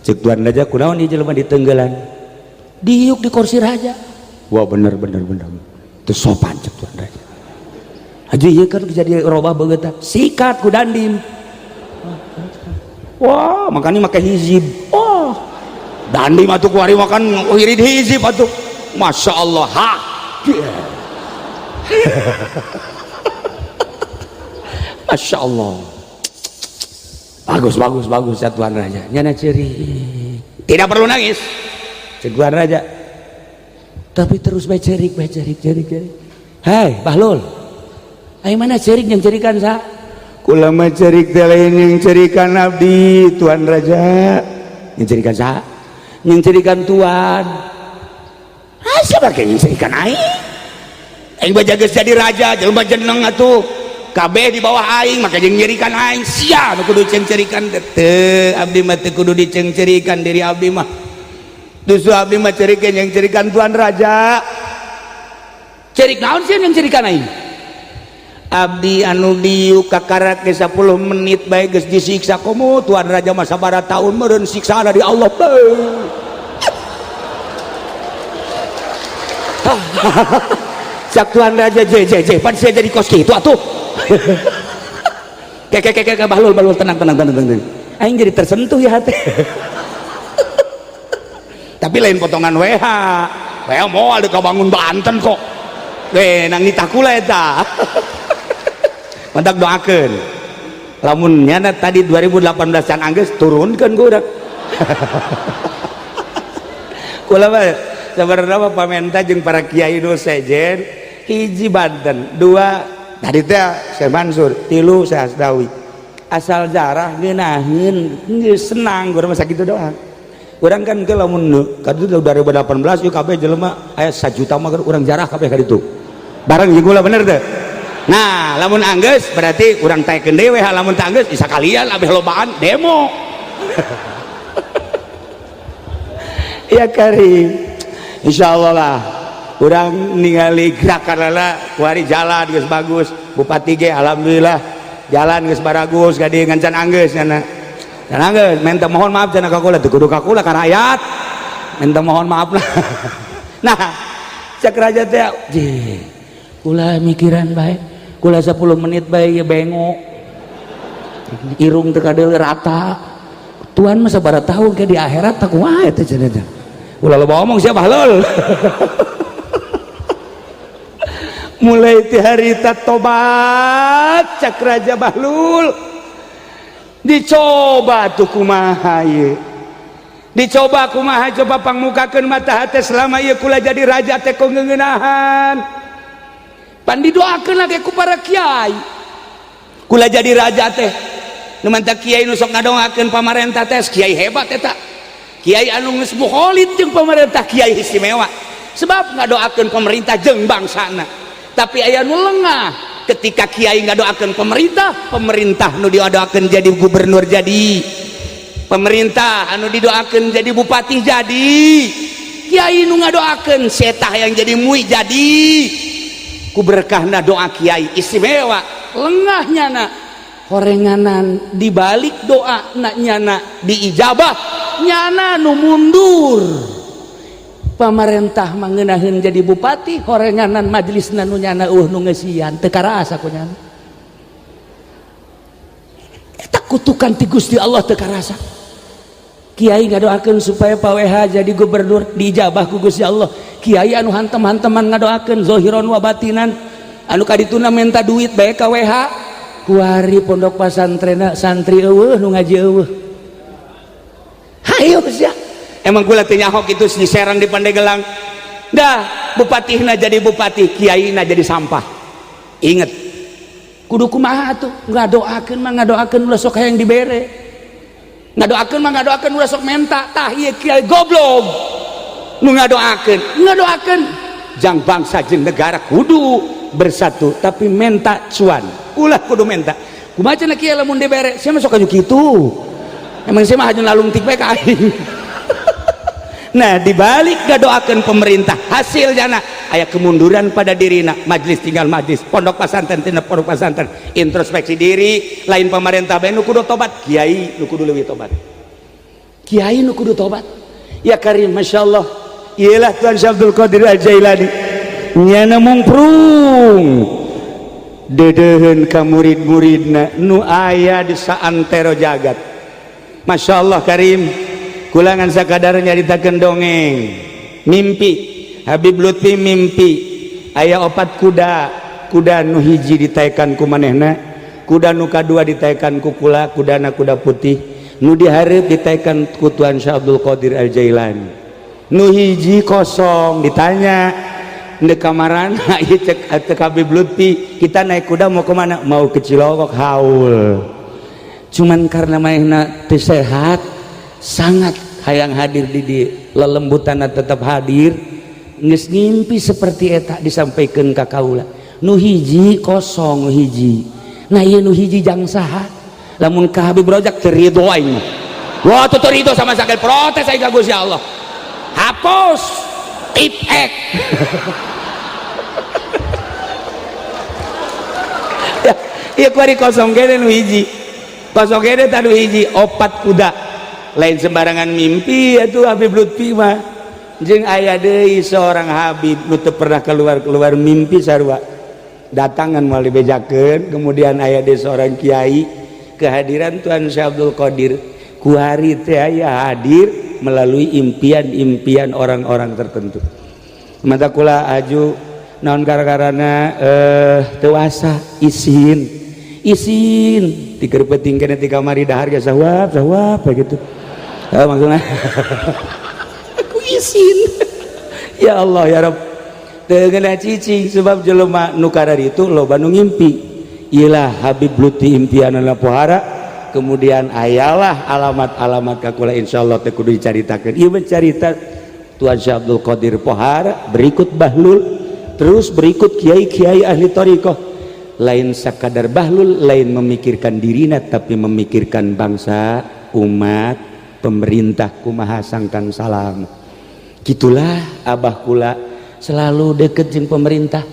Cek Tuan Raja, "Kunaon ieu jelema ditenggelan, diuk di kursi raja?" "Wah, bener bener bener, itu sopan," cek Tuan Raja. "Haji, ieu kan jadi robah begitu." Sikat ku Dandim. Wah, makanya make hizib. Oh, Dandim atuh kuari makan wirid hizib atuh. Masya Allah, ha. Masya Allah, bagus bagus bagus ya Tuan Raja. Nyana ceri, "Tidak perlu nangis," cek Tuan Raja. Tapi terus bae cerik bae, cerik cerik cerik. "Hei Bahlul, ayo mana cerik yang cerikan sa?" "Kula mah cerik teh lain yang cerikan abdi, Tuan Raja." "Yang cerikan sa?" "Yang cerikan Tuan." "Ah, siapa yang cerikan aing? Aing baca geus jadi raja, jelema jeneng atuh kabeh di bawah aing, maka jeung nyerikan aing. Sia nu kudu cengcerikan teu, abdi mah teu kudu dicengcerikan diri abdi mah. Justru abdi mah cerikeun yang cerikan Tuan Raja." "Cerik naon sih yang cerikan aing?" "Abdi anu diuk kakarak ge 10 menit bae geus disiksa, komo Tuan Raja mah sabaraha tahun meureun siksa dari Allah." Cak Tuan Raja, "Je je je, pan sia jadi kos kitu atuh." Ke ke ke ke, Bahlul, Bahlul, tenang tenang tenang tenang. Aing jadi tersentuh ya hati. Tapi lain potongan WH. WH moal deka bangun Banten kok. We nang nitah kula eta. Mantak doakeun. Lamun nyana tadi 2018 can anggeus turunkeun ku urang. Kula mah sabarna mah pamenta jeung para kiai nu sejen, hiji Banten, dua tadi teh Syekh Mansur, tilu Syekh Asdawi. Asal jarah ngeunaheun geus senang urang mah sakitu doang. Urang kan ke lamun ka ditu 2018 ieu kabeh jelema aya 1 juta mah urang jarah kabeh ka ditu. Bareng jeung kula bener teu? Nah, lamun anggeus berarti urang taekeun dewe, lamun teu anggeus bisa kalian abeh lobaan demo. Ya karim. Insyaallah lah urang ningali gerakan lala kuari jalan geus bagus, bupati ge alhamdulillah jalan geus baragus ka dieu ngan can anggeus nya. Can anggeus minta mohon maaf cenah ka kula teu kudu ka kula ka rakyat. Minta mohon maaf lah. Nah, cek raja teh, jeh, kula mikiran bae, kula 10 menit bae ieu bengok. Irung teu kadeuleu rata. Tuan mah sabaraha tahun ke di akhirat tak kumaha eta cenah teh. Ulah loba omong sia bahlul. Mulai ti harita tobat cak raja Bahlul. Dicoba tuh kumaha ieu. Dicoba kumaha coba pangmukakeun mata hate selama ieu kula jadi raja teh ku ngeunahan. Pan didoakeun lagi ku para kiai. Kula jadi raja teh. Nu mantap kiai nu sok ngadoakeun pamarentah teh kiai hebat eta. Kiai anu geus mukholid jeung pamarentah kiai istimewa. Sebab ngadoakeun pemerintah jeung bangsana. Tapi aya nu lengah ketika kiai ngadoakeun pemerintah, pemerintah nu didoakeun jadi gubernur jadi, pemerintah anu didoakeun jadi bupati jadi, kiai nu ngadoakeun setah yang jadi mui jadi. Ku berkahna doa kiai istimewa lengah nyana horenganan dibalik doa na nyana diijabah nyana nu mundur. Pamarentah mangenaheun jadi bupati horenganan majelisna nu nyana eueuh nu ngeusian teu karasa ku nyana. Eta kutukan ti Gusti Allah teu karasa. Kiai ngadoakeun supaya Pak WH jadi gubernur diijabah ku Gusti Allah. Kiai anu hantem-hanteman ngadoakeun zahiron wa batinan anu kadituna minta duit bae ka WH kuari pondok pasantren santri eueuh nu ngaji eueuh. Hayo sia. Emang kula teu nyaho kitu di Serang di Pandegelang. Dah bupatihna jadi bupati, kiaina jadi sampah. Inget. Kudu kumaha atuh? Ngadoakeun mah ngadoakeun ulah sok hayang dibere. Ngadoakeun mah ngadoakeun ulah sok menta. Tah ieu kiai goblok. Nu ngadoakeun, ngadoakeun jang bangsa jeung negara kudu bersatu, tapi menta cuan. Ulah kudu menta. Kumaha cenah kiai lamun dibere? Sia mah sok aju kitu. Emang sia mah haju lalungtik bae ka aing. Nah, dibalik ngadoakeun pemerintah, hasilnya aya kemunduran pada dirina, majelis tinggal majelis, pondok pesantren tina pondok pesantren, introspeksi diri, lain pemerintah bae nu kudu tobat, kiai nu kudu leuwih tobat. Kiai nu kudu tobat. Ya karim, masyaallah. Iyalah Tuan Syekh Abdul Qadir Al-Jailani. Nyana mungprung deudeuheun ka murid-muridna nu aya di saantero jagat. Masyaallah karim. Kulangan sakadar nyaritakeun dongeng. Mimpi Habib Lutfi mimpi aya opat kuda, kuda nu hiji ditaekan ku manehna, kuda nu kadua ditaekan ku kula, kudana kuda putih, nu dihareup ditaekan ku Tuan Syekh Abdul Qadir Al-Jailani. Nu hiji kosong ditanya ndek kamarana ieu cek Habib Lutfi, kita naik kuda mau kemana? Mau ke Cilongok haul. Cuman karena manehna teu sehat sangat hayang hadir di dieu, lelembutanna tetap hadir, geus ngimpi seperti eta disampaikan ka kaula. Nu hiji kosong nu hiji. Nah ieu nu hiji jang saha? Lamun ka Habib Rojak teu ridho aing mah. Wah teu ridho sama sekali protes aing ka Gusti Allah. Hapus tipek. Ya, ieu kuari kosong kene nu hiji. Kosong kene tah nu hiji opat kuda. Lain sembarangan mimpi atuh Habib Lutfi mah. Jeung aya deui seorang Habib nu teu pernah keluar-keluar mimpi sarua. Datangan moal dibejakeun, kemudian aya deui seorang kiai kehadiran Tuan Syekh Abdul Qadir kuari teh aya hadir melalui impian-impian orang-orang tertentu. Mata kula aju Naon gara-garana? Tewasa isin isin tiker penting kene di kamari dahar ge sawap sawap gitu. Maksudnya aku isin, ya Allah ya Rabb, teu ngeunah cicing sebab jelema nu itu loba nu ngimpi. Ilah Habib Lutfi impianana pohara, kemudian ayalah alamat-alamat ka kula. Insyaallah teu kudu dicaritakeun ieu mencarita Tuan Syekh Abdul Qadir pohara, berikut Bahlul, terus berikut kiai-kiai ahli thariqah. Lain sakadar Bahlul lain memikirkan dirina, tapi memikirkan bangsa, umat, pemerintah kumaha sangkan salam. Gitulah abah kula selalu deket jeung pemerintah,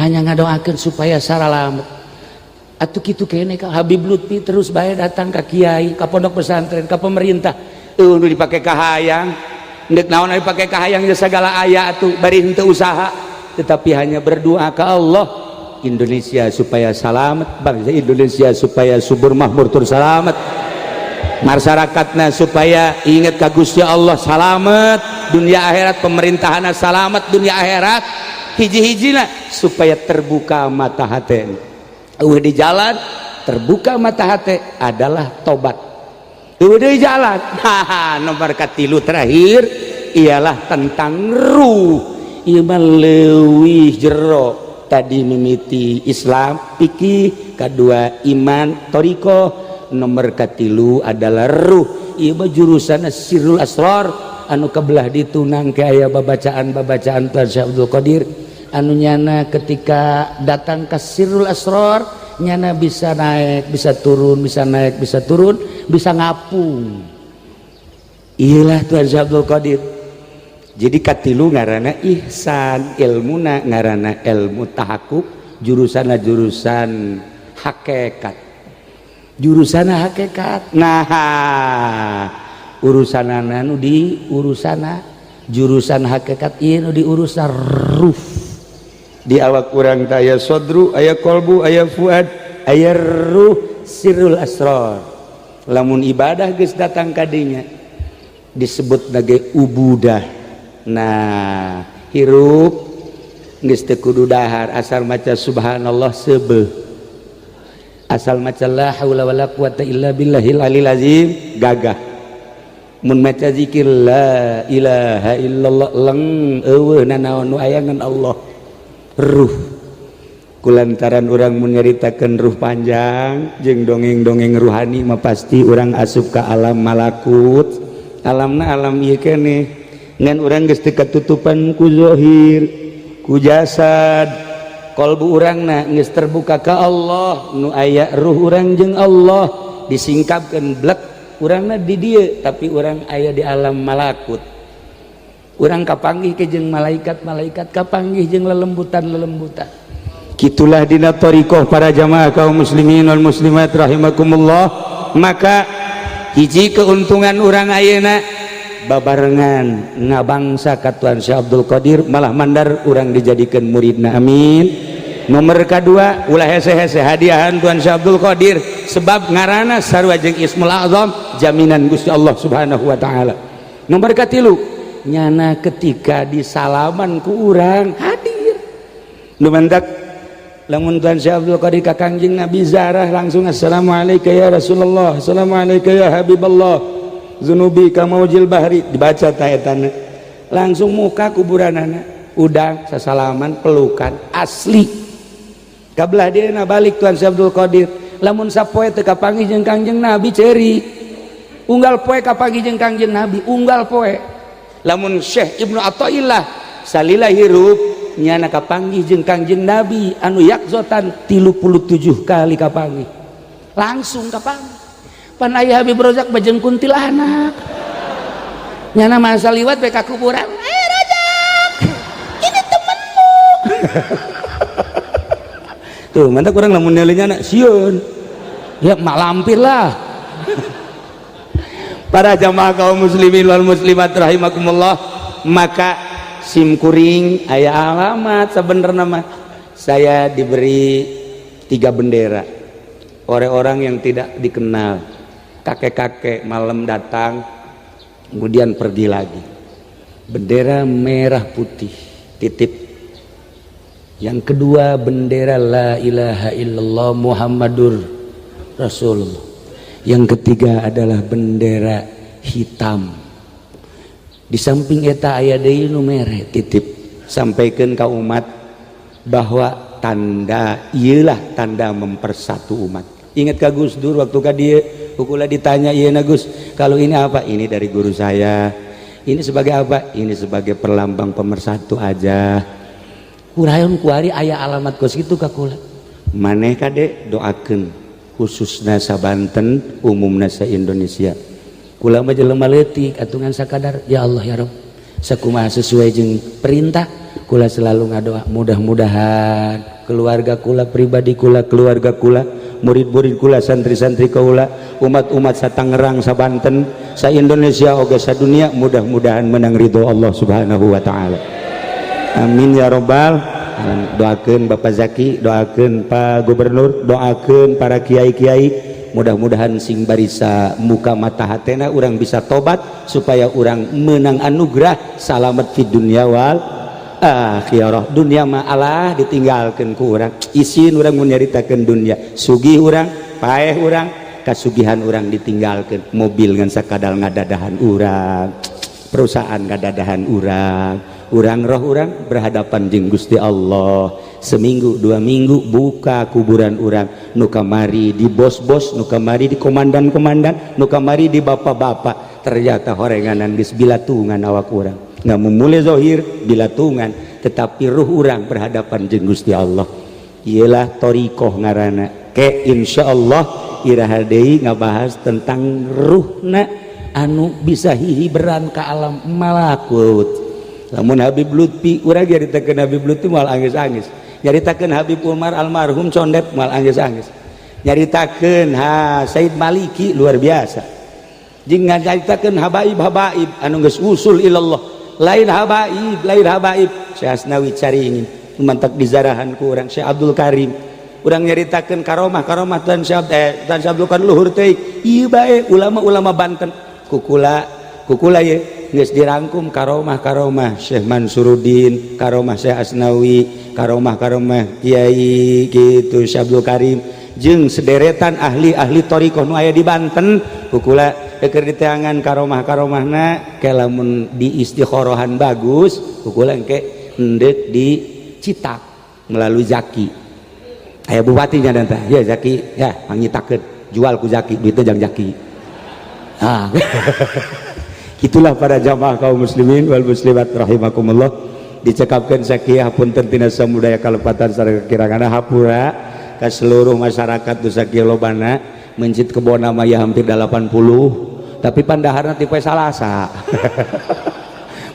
hanya ngadoakeun supaya saralamet atuh. Kitu kene ka Habib Lutfi, terus bae datang ka kiai, ka pondok pesantren, ka pemerintah. Nu dipake kahayang ndek naon? Dipake kahayang ya segala aya atuh, bari henteu usaha, tetapi hanya berdoa ke Allah, Indonesia supaya selamat, bangsa Indonesia supaya subur makmur tur selamat, masyarakatnya supaya ingat ka Gusti Allah, selamat dunia akhirat, pemerintahan selamat dunia akhirat, hiji-hijina supaya terbuka mata hati. Di jalan terbuka mata hati adalah tobat. Di jalan. Haha, nomor katilu terakhir ialah tentang ruh. Ieu mah leuwih jero. Tadi mimiti Islam, pikih, kedua iman, thoriqoh, nomor katilu adalah ruh. Ieu mah jurusan sirrul asrar anu kebelah ditunang ke aya babacaan-babacaan Tuan Syekh Abdul Qadir anu nyana ketika datang ke sirrul asrar nyana bisa naik, bisa turun, bisa naik, bisa turun, bisa ngapung. Iyalah Tuan Syekh Abdul Qadir. Jadi katilu ngarana ihsan, ilmuna ngarana ilmu tahakuk, jurusan jurusan hakikat, jurusan hakikat. Nah, urusan nu di urusan jurusan hakikat ieu nu di urusan ruh. Di awak urang teh aya sodru, aya kolbu, aya fuad, aya ruh, sirrul asrar. Lamun ibadah geus datang kadinya disebut sebagai ubudah. Nah, hirup geus teu kudu dahar, asal maca subhanallah seubeuh, asal maca la haula wala quwata illa billahil alil azim gagah, mun maca zikir la ilaha illallah leng, eueuh nanaon nu aya ngan Allah. Ruh kulantaran urang mun nyaritakeun ruh panjang jeung dongeng-dongeng ruhani mah pasti urang asup ka alam malakut, alamna alam ieu keneh, ngan urang geus teu katutupan ku zahir, ku jasad. Kolbu urangna geus terbuka ka Allah, nu aya ruh urang jeung Allah disingkapkeun blek. Urangna di dieu, tapi urang aya di alam malakut. Urang kapanggih ke jeung malaikat-malaikat, kapanggih jeung lelembutan-lelembutan. Gitulah dina thariqah, para jamaah kaum muslimin wal muslimat rahimakumullah. Maka hiji keuntungan urang ayeuna babarengan ngabangsa ka Tuan Syekh Abdul Qadir, malah mandar urang dijadikan muridna, amin. Nomor kedua, ulah hese-hese hadiahan Tuan Syekh Abdul Qadir, sebab ngarana sarua jeung Ismul Azam, jaminan Gusti Allah Subhanahu wa taala. Nomor katilu, nyana ketika disalaman ku urang hadir. Nu mantak lamun Tuan Syekh Abdul Qadir ka Kangjeng Nabi zarah langsung, "Assalamualaikum ya Rasulullah, assalamualaikum ya Habiballah, zunubi kamaujil bahri," dibaca ta etana langsung muka kuburanana, udang sasalaman, pelukan asli. Kabelah dia balik Tuan Syekh Abdul Qadir lamun sapoe teu kapanggih jeung Kangjeng Nabi ceuri, unggal poe kapanggih jeung Kangjeng Nabi unggal poe. Lamun Syekh Ibnu Athaillah salila hirup nyana kapanggih jeung Kangjeng Nabi anu yakzotan 37 kali kapanggih, langsung kapanggih. Pan aya Habib Rozak bajeng kuntilanak, nyana masa liwat bae ka kuburan, "Eh Rozak, ini temenmu tuh." Mantap, kurang lamun nyana sieun ya mak lampir lah. Para jamaah kaum muslimin wal muslimat rahimakumullah, maka sim kuring aya alamat. Sebenarnya mah saya diberi tiga bendera oleh orang yang tidak dikenal, kakek-kakek malam datang kemudian pergi lagi, bendera merah putih titip. Yang kedua, bendera la ilaha illallah Muhammadur Rasulullah. Yang ketiga adalah bendera hitam. Di samping eta aya deui nu mere, titip sampaikan ke umat bahwa tanda iyalah tanda mempersatu umat. Ingat ka Gus Dur waktu ka dia kula ditanya, "Iya Gus, kalau ini apa?" "Ini dari guru saya." "Ini sebagai apa?" "Ini sebagai perlambang pemersatu aja." Kurayon kuari aya alamat kos gitu ka kula. Maneh kade doakeun khususna sa Banten, umumna sa Indonesia. Kula mah jelema leutik atuh, ngan sakadar ya Allah ya Rabb, sakumaha sesuai jeung perintah. Kula selalu ngadoa mudah-mudahan keluarga kula, pribadi kula, keluarga kula, murid-murid kula, santri-santri kula, umat-umat sa Tangerang, sa Banten, sa Indonesia oge sa dunia, mudah-mudahan menang ridho Allah Subhanahu wa taala. Amin ya robbal alamin. Doakeun Bapak Zaki, doakeun Pak Gubernur, doakeun para kiai-kiai, mudah-mudahan sing barisa muka mata hatena urang bisa tobat supaya urang menang anugerah salamet di dunia wal akhirah. Dunia mah Allah ditinggalkan ku urang, isin urang mun nyaritakeun dunia. Sugih urang, paeh urang, kasugihan urang ditinggalkan. Mobil ngan sakadal ngadadahan urang, perusahaan ngadadahan urang, urang roh urang berhadapan jeung Gusti Allah. Seminggu 2 minggu buka kuburan urang, nu kamari di bos-bos, nu kamari di komandan-komandan, nu kamari di bapak-bapak, ternyata horenganan geus bilatungan awak urang. Nggak memulai zohir bilatungan, tetapi ruh urang berhadapan jeung Gusti Allah. Iyalah torikoh ngarana. Ke insya Allah iraha deui ngabahas tentang ruhna anu bisa hihiberan ke alam malakut. Lamun Habib Lutfi, urang nyaritakeun Habib Lutfi moal angis-angis, nyaritakeun Habib Umar almarhum Condet moal angis-angis, nyaritakeun ha Said Maliki luar biasa, jeung nyaritakeun habaib-habaib anu geus usul ilallah. Lain habaib, lain habaib, Syekh Asnawi Caringin mantak dizarahan ku urang, Syekh Abdul Karim. Urang nyaritakeun karomah karomah dan Syekh dan Syekh Abdul Karim luhur teh. Ieu bae ulama-ulama Banten kukula kukula ye geus dirangkum karomah karomah Syekh Mansuruddin, karomah Syekh Asnawi, karomah karomah Kiai gitu Syekh Abdul Karim jeung sederetan ahli-ahli thariqah nu aya di Banten. Kukula keur diteangan karomah karomahna ke lamun di istikhorohan bagus, kukula engke endek dicitak melalui Zaki. Aya bupatinya dan tah ya Zaki ya pangnyitakeun, jual ku Zaki, duitnya jang Zaki. Ah, itulah para jamaah kaum muslimin wal muslimat rahimakumullah. Dicekapkan sakieu, punten tina samudaya kalepatan sareng kekirangan, hapura ka seluruh masyarakat nu sakieu lobana. Mencit kebona mah ya hampir 80, tapi pandaharna tipe Salasa.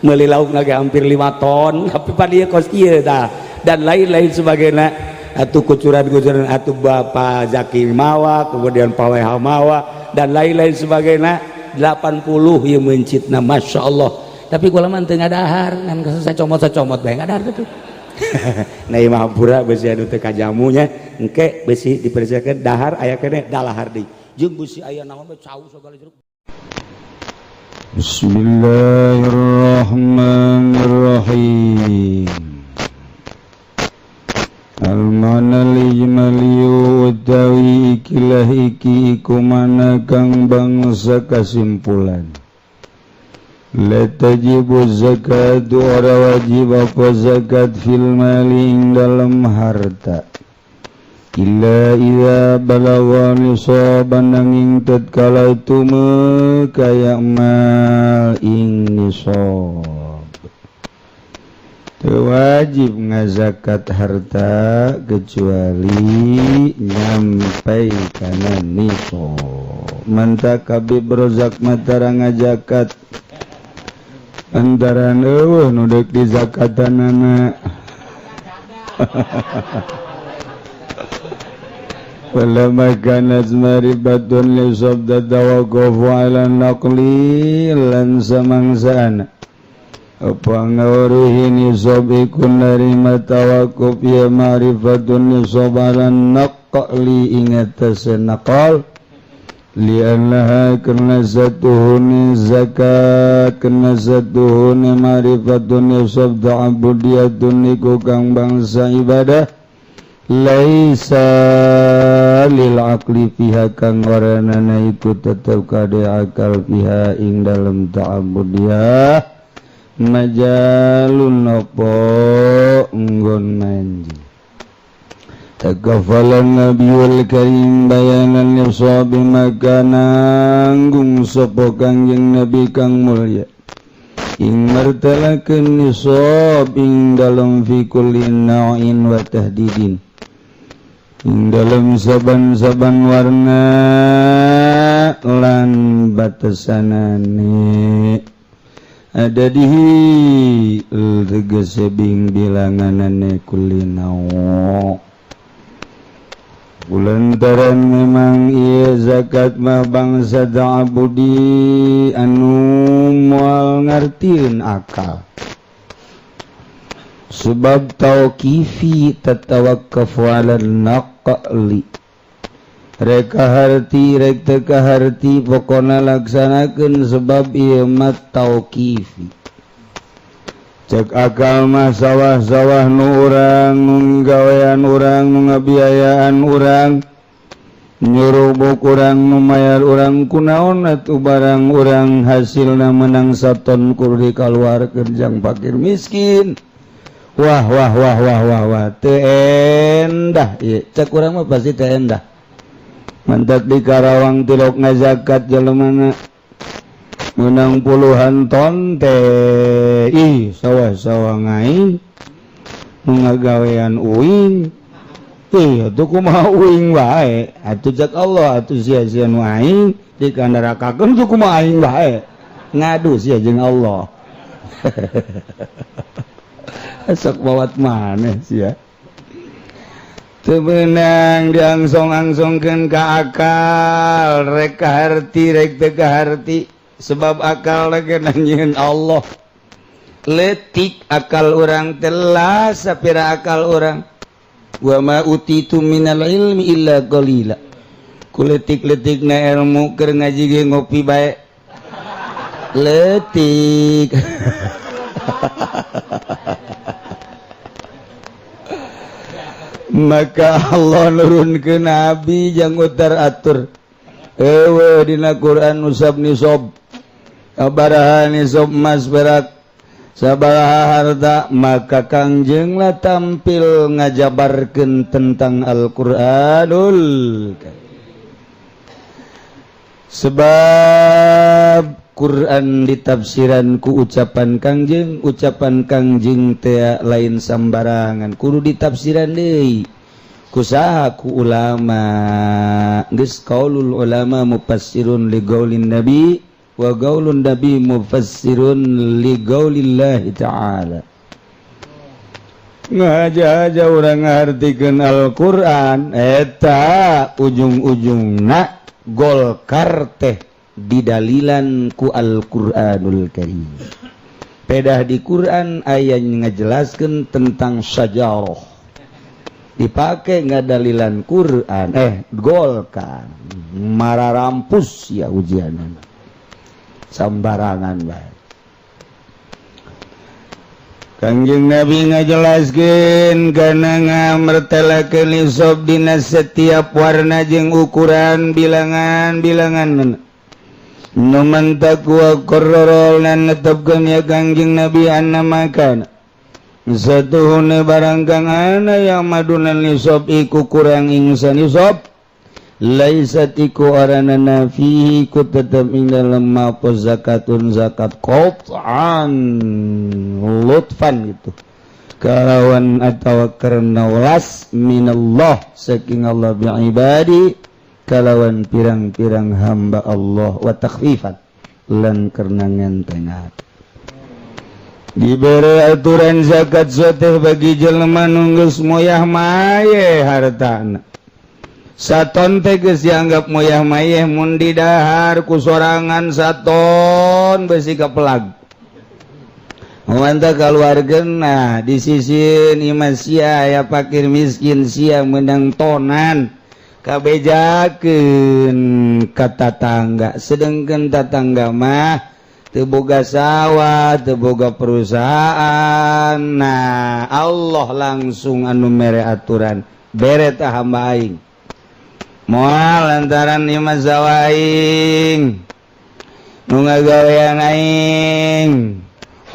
Meuli lauk lagi hampir 5 ton, tapi pan ieu kos kieu tah dan lain-lain sebagainya. Atuh kucuran-kucuran atuh Bapak Zaki mawa, kemudian Pak WH mawa, dan lain-lain sebagainya. 80 ieu mencitna, Masya Allah. Tapi kula mah teu ngadahar, ngan sacomot-sacomot bae ngadahar tuh. Nah, ieu mah hampura besi anu teu kajamunya. Engke besi dipersiapkeun dahar aya keneh dalahar deui jeung besi aya naon we, cau sagala jeruk. Bismillahirrahmanirrahim. Al-mana al-ijmali utawi ikilah iki iku mana kang bangsa kasimpulan. La tajibu zakat, ora wajib apa zakat, fil mali ing dalam harta, illa idza balagha nisaban, nanging tatkala tumeka ya mal ing nisab. Teu wajib ngazakat harta kecuali nyampai kana nisab. Mantak Habib Rozak matara ngazakat antaran eueuh nu deuk dizakatanana. Falamma kanat maribatun li sabda tawaqqafu ala naqli lan samangsana apa ngawruhi nisab iku narima tawakuf ya ma'rifatun nisab ala naqli ing atase naqal. Liannaha karena satuhuni zakat, karena satuhuni ma'rifatun nisab ta'abudiyatun iku kang bangsa ibadah, laisa lil aqli fiha kang waranana iku tetep kade akal, fiha ing dalem ta'abudiyah, majalun apa nggon manji. Takafala Nabiyul Karim bayanan nisabi, maka nanggung sapa Kangjeng Nabi kang mulya ing martelakeun nisab ing dalem fi kulli naw'in wa tahdidin, ing dalem saban-saban warna lan batasanane, ada dihi tegese bing bilanganane kulli naw'. Kulantaran memang iya zakat mah bangsa ta'abudi anu moal ngartieun akal, sebab tauqifi tatawaqqafu 'ala naqli. Rek kaharti rek teu kaharti, pokona laksanakeun, sebab ieu mah tauqifi. Cek akal mah sawah-sawah nu urang, nu gawean urang, nu ngabiayaan urang, nyurubuk urang, nu mayar urang, kunaon atuh barang urang hasilna menang saton kudu dikaluarkeun jang fakir miskin? Wah, wah, wah, wah, wah, wah, teu endah ieu. Cek urang mah pasti teu endah. Mantak di Karawang tilok ngazakat jelemana menang puluhan ton teh, ih, sawah-sawah ngaing, nu ngagawean uing. Ih, atuh kumaha uing wae atuh? Cek Allah atuh sia-sia nu aing dikandarakakeun tuh kumaha aing wae? Ngadu sia jeung Allah, sok bawat maneh sia. Teu meunang diangsong-angsongkeun ka akal, rek kaharti rek teu kaharti, sebab akal lagi nanyain Allah. Letik akal orang telah sapira akal orang, wa ma utitu minal ilmi illa qalila. Ku letik-letik na ilmu, keur ngaji ge ngopi bae letik. Maka Allah nurun ke nabi jang utar atur. Ewe dina Quran usab nisob, sabaraha nisob emas, perak, sabaraha harta. Maka Kangjenglah tampil ngajabarkeun tentang Al-Qur'anul Karim, sebab Quran ditafsiran ku ucapan Kangjeng. Ucapan Kangjeng teh lain sambarangan, kudu ditafsiran deui kusaha? Ku ulama. Geus qaulul ulama mufassirun li qaulin nabi wa qaulun nabi mufassirun li qaulillahi ta'ala. Ngaja-aja urang ngartikeun Al-Qur'an eta ujung-ujungna Golkar teh didalilan ku Al-Qur'anul Karim. Pedah di Quran aya ngajelaskeun tentang sajarah, dipakai ngadalilan Quran. Golkar mararampus ya, ujian sambarangan bae. Kangjeng Nabi ngajelaskeun kana ngamertelakeun nisob dina setiap warna jeung ukuran bilangan-bilangan. Nu mantak wa qarrara lan netepkeun ya Kangjeng Nabi anna makan satuhune barang kang ana yang madunan nisob iku kurang ing sanisab, laisat iku aranana fihi ku tetep ing dalem apa zakatun zakat, qat'an lutfan gitu kalawan atau karena welas, minallah saking Allah, bi'ibadi kalawan pirang-pirang hamba Allah, wa takhfifan lan karena ngentengan. Diberi aturan zakat soteh bagi jelema nu geus moyah maye hartana. Saton teh geus dianggap moyah mayeh mun didahar ku sorangan saton besi kapelag. Mantap keluarga. Nah, di sisi ini sia ya, fakir miskin, sia menang tonan. Kabejakeun ka tatangga, sedangkan tatangga mah teu boga sawah, teu boga perusahaan. Nah, Allah langsung anu mere aturan, bere tah hamba aing. Moal lantaran ieu mah sawah aing, nu ngagawean aing.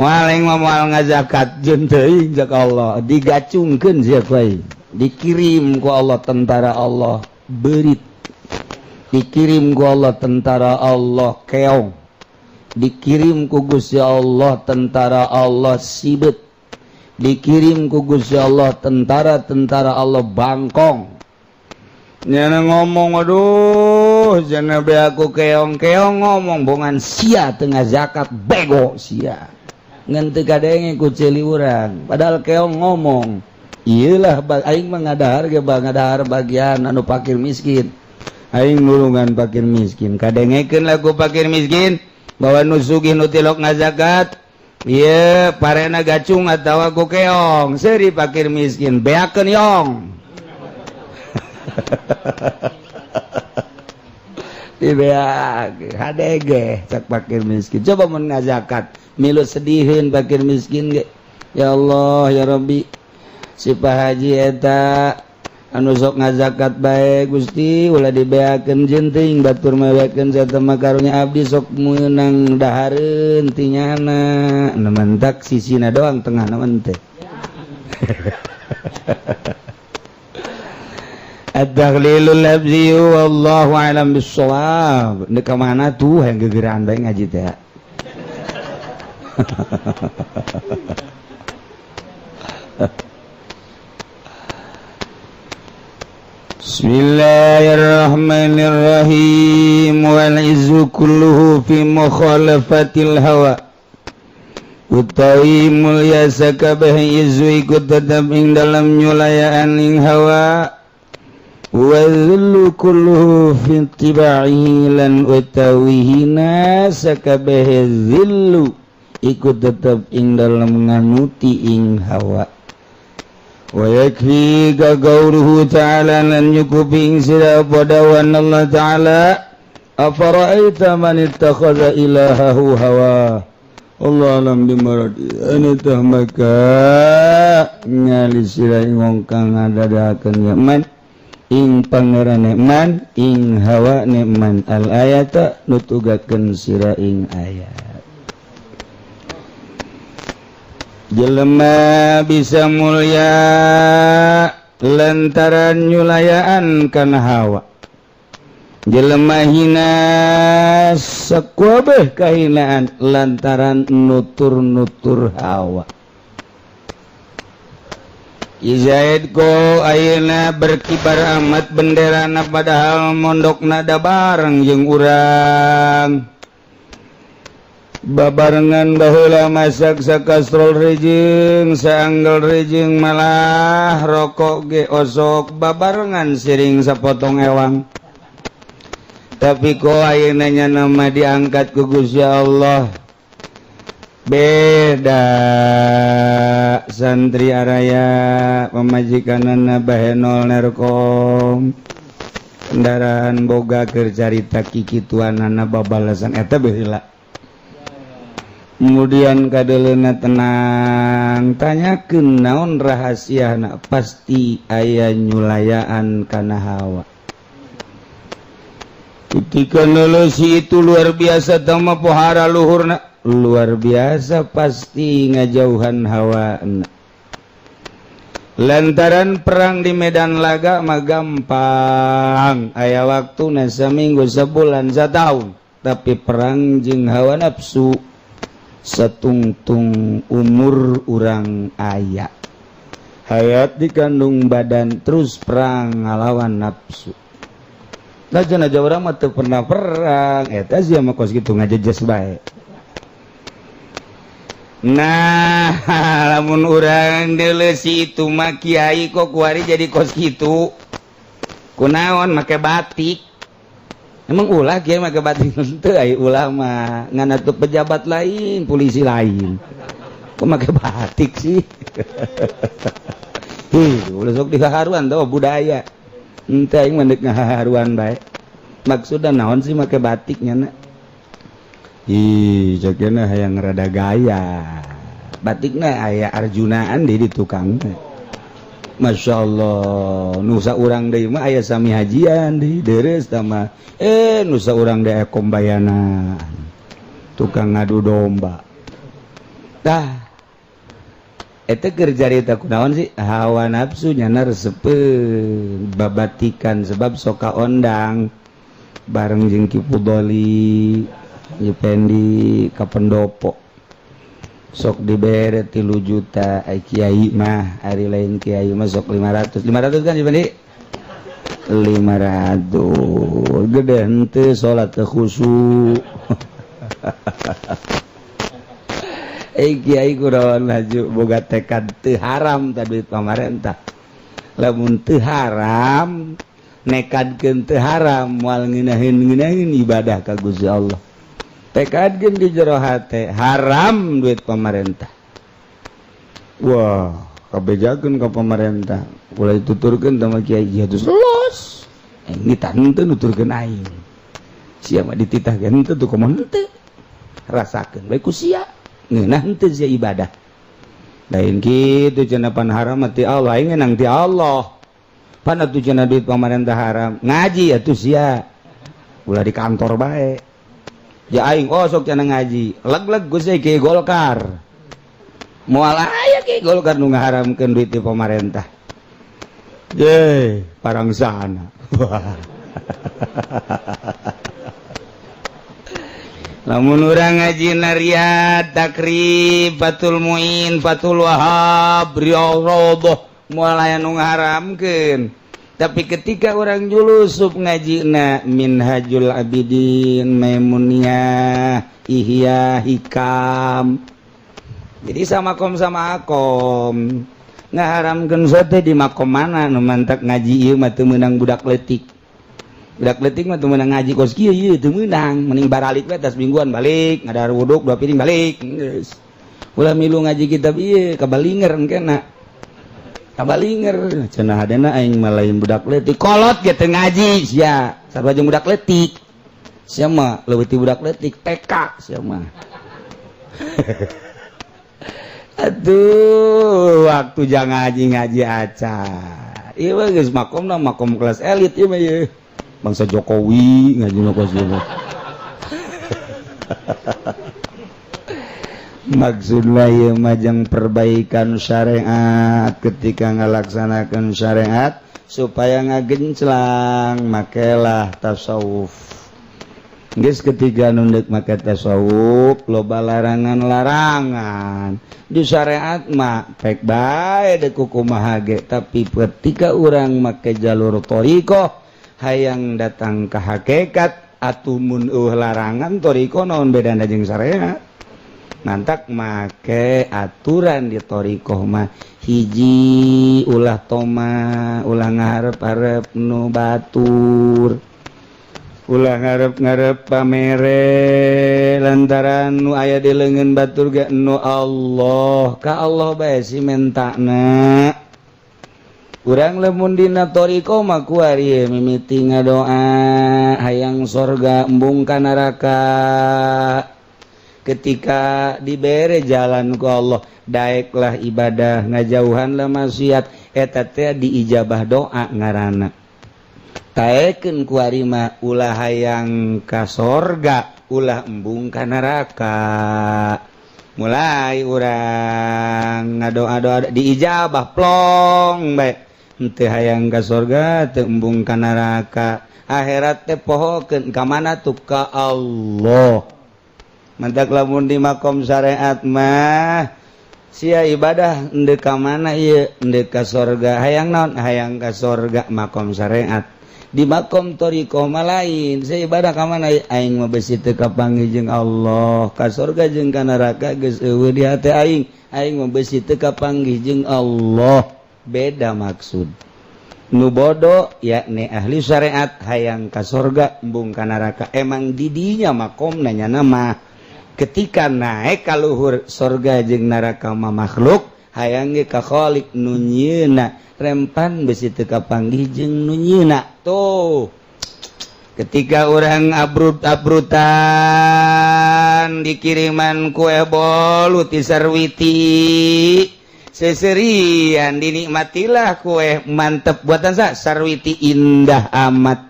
Moal, aing mah moal ngazakat, jeung teuing cek Allah, digacungkeun sia ku aing. Dikirim ku Allah tentara Allah beurit, dikirim ku Allah tentara Allah keong, dikirim ku Gusti Allah tentara Allah sibet, dikirim ku Gusti Allah tentara-tentara Allah bangkong. Nyana ngomong, aduh, jana be aku keong-keong ngomong bongan sia teu ngazakat, bego sia. Ngan teu kadenge ku ceuli urang, padahal keong ngomong. Iyalah, aing mah ngadahar ge ngadahar bagian anu fakir miskin. Aing nulungan fakir miskin. Kadengekeun lagu fakir miskin bahwa nu sugih nu tilok ngazakat. Ieu parena gacung atawa ku keong. Seuri fakir miskin, beakeun yong. Dibeak HDG cak fakir miskin. Coba mun ngazakat, milu sediheun fakir miskin ge. Ya Allah, ya Rabbi, si Pak Haji eta anu sok ngazakat bae, Gusti, ulah dibeakeun jenting batur mewekeun zata mah karunya abdi sok meunang dahareun ti nyana. Nu mentak sisina doang, tengah na teh. At-taghlilul lafzi wallahu a'lam bissawab. Ini ka mana tuh yang gegeraan bae ngaji teh. Bismillahirrahmanirrahim. Wal izzu kulluhu fi mukhalafatil hawa. Utawi mulya sakabeh izu iku tetep ing dalam nyulayaan ing hawa. Wa dzullu kulluhu fi ittiba'ihi lan utawi hina sakabeh zillu iku tetep ing dalam nganuti ing hawa. Wa yakfi qawluhu ta'ala lan nyukupi ing sira apa dawan Allah ta'ala, afara'aita man ittakhadha ilahahu hawa. Allah alam bimaradi anu tah maka ngali sira ing wong kang ngadadakeun ya man ing pangeran man ing hawa man al ayata nutugakeun sira ing ayat. Jelema bisa mulia lantaran nyulayaan kana hawa. Jelema hina sakuabeh kahinaan lantaran nutur-nutur hawa. Zaid ko ayeuna berkibar amat benderana padahal mondokna da bareng jeung urang. Babarengan baheula masak sakastrol rejeng, saanggel rejeng, malah rokok ge osok babarengan siring sapotong ewang. Tapi ko ayeuna nya nama diangkat ku Gusti Allah. Beda santri araya pamajikanana bahenol nerkom kendaraan boga keur carita kikituanana babalasan eta baheula. Kemudian kadeleuna tenang, tanyakeun naon rahasiana, pasti aya nyulayaan kana hawa. Ketika nulusi itu luar biasa tama pohara luhurna luar biasa pasti ngajauhan hawa. Lantaran perang di medan laga mah gampang, aya waktuna saminggu, sebulan, sataun, tapi perang jeung hawa nafsu setungtung umur urang aya hayat dikandung badan terus perang ngalawan nafsu. Nah, aja urang mah teu pernah perang, eta sia mah kos kitu ngajejes bae. Nah, lamun urang deuleusi itu mah kiai kok kuari jadi kos kitu. Kunaon make batik? Emang ulah kiai make batik henteu, ai ulah mah ngan atuh pejabat lain, polisi lain. Kok make batik sih? Hih, ulah sok diharuan tau budaya. Henteu, aing mah deuk ngaharuan bae. Maksudna naon sih make batik nyana? Ih, cekna hayang rada gaya. Batikna aya Arjunaan di tukang. Masya Allah, nusa urang deui mah aya sami hajian di deres tama. Eh, nusa urang deui kombayana. Tukang ngadu domba. Tah, eta keur carita kunaon sih? Hawa nafsu nyana resepeun babatikan sebab soka ondang bareng jeung Ki Pudoli Yupendi ka pendopo. Sok dibere 3 juta, ai kiai mah, ari lain kiai mah sok 500 500 kan, Yupendi 500 gede henteu, salat teu khusyuk. Eh, kiai kunaon laju boga tekad teu haram tah duit pamarentah? Lamun teu haram, nekadkeun teu haram, moal ngeunaheun-ngeunaheun ibadah ka Gusti Allah. Tekadkeun di jero hate haram duit pemerintah, wah, kabejakeun ka pemerintah, ulah dituturkeun sama kiai ieu terus los. Eh, ini tante nuturkeun aing, sia mah dititahkeun henteu tuh, komo henteu, rasakeun bae ku sia ngeunah henteu sia ibadah. Lain kitu cenah, pan haram mah ti Allah, aing nang ti Allah. Pan atuh cenah duit pemerintah haram, ngaji atuh sia, ulah di kantor bae. Ya aing, oh, sok cenah ngaji leg-leg geus kiai Golkar, moal aya kiai Golkar nu ngaharamkeun duit di pemerintah. Ye parang sana. Lamun urang ngaji Riyad, Takrib, Fathul Muin, Fathul Wahab, Riyadh, moal aya nu ngaharamkeun. Tapi ketika orang julusup ngaji na Minhajul Abidin, Maimuniyah, Ihya, Hikam, jadi sama kom sama akom ngaharamkeun sote di makom mana nu mantak ngaji ieu mah teu meunang. Budak leutik, budak leutik mah teu meunang ngaji kos kieu, ieu teu meunang, mending baralik we tas mingguan, balik ngadahar wuduk dua piring, balik geus, ulah milu ngaji kitab ieu, kabalinger engkena, kabalinger cenah hadena. Aing mah lain budak leutik, kolot ge teu ngaji sia, sarua jeung budak leutik. Sia mah leuwih ti budak leutik, TK sia mah. Aduh, waktu jangan ngaji ngaji acan ieu mah geus makomna makom kelas elit ieu mah, ieu bangsa Jokowi ngaji mah kos ieu mah. Maksudna ieu mah jang perbaikan syariat. Ketika ngalaksanakan syariat supaya ngagenclang, makelah tasawuf. Geus, ketika nunduk make tasawuf, loba larangan-larangan di syariat mah pek bae deuk kumaha ge. Tapi ketika urang make jalur thoriqoh hayang datang ke hakikat, atuh mun eueuh larangan thoriqoh, naon bedana jeung syariat? Mantak make aturan di thoriqoh mah hiji, ulah toma, ulah ngarep-arep nu batur, ulah ngarep-ngarep pamere, lantaran nu aya di leungeun batur ge nu Allah, ka Allah bae si mentana. Urang lamun dina thoriqoh mah kuari mimiti ngadoa hayang sorga, embung ka neraka. Ketika dibere jalan ku Allah, daeklah ibadah, ngajauhanlah maksiat, eta teh diijabah doa ngaranna. Taekeun kuari mah ulah hayang ka sorga, ulah embung ka neraka. Mulai urang ngadoa-doa, diijabah plong bae, henteu hayang ka sorga, teu embung ka neraka. Akhirat teh pohokeun ka mana tuh? Ka Allah. Mantak lamun di makom syariat mah sia ibadah endek ka mana ieu? Endek ka sorga. Hayang naon? Hayang ka sorga, makom syariat. Di makom thoriqoh mah lain, sia ibadah ka mana? Aing mah besi teu kapanggih jeung Allah, ka sorga jeung ka neraka geus eueuh di hate aing, aing mah besi teu kapanggih jeung Allah. Beda maksud. Nu bodoh yakni ahli syariat hayang ka sorga, embung ka neraka, emang didinya makom nanya nama. Ketika naik kaluhur, sorga jeung neraka mah makhluk. Hayang ge ka Khalik nu nyieuna, rempan besi teu kapanggih jeung nu nyieuna. Tuh, ketika orang abrut-abrutan dikiriman kue bolu ti Sarwiti, seserian dinikmatilah kue, mantep buatan sa Sarwiti, indah amat.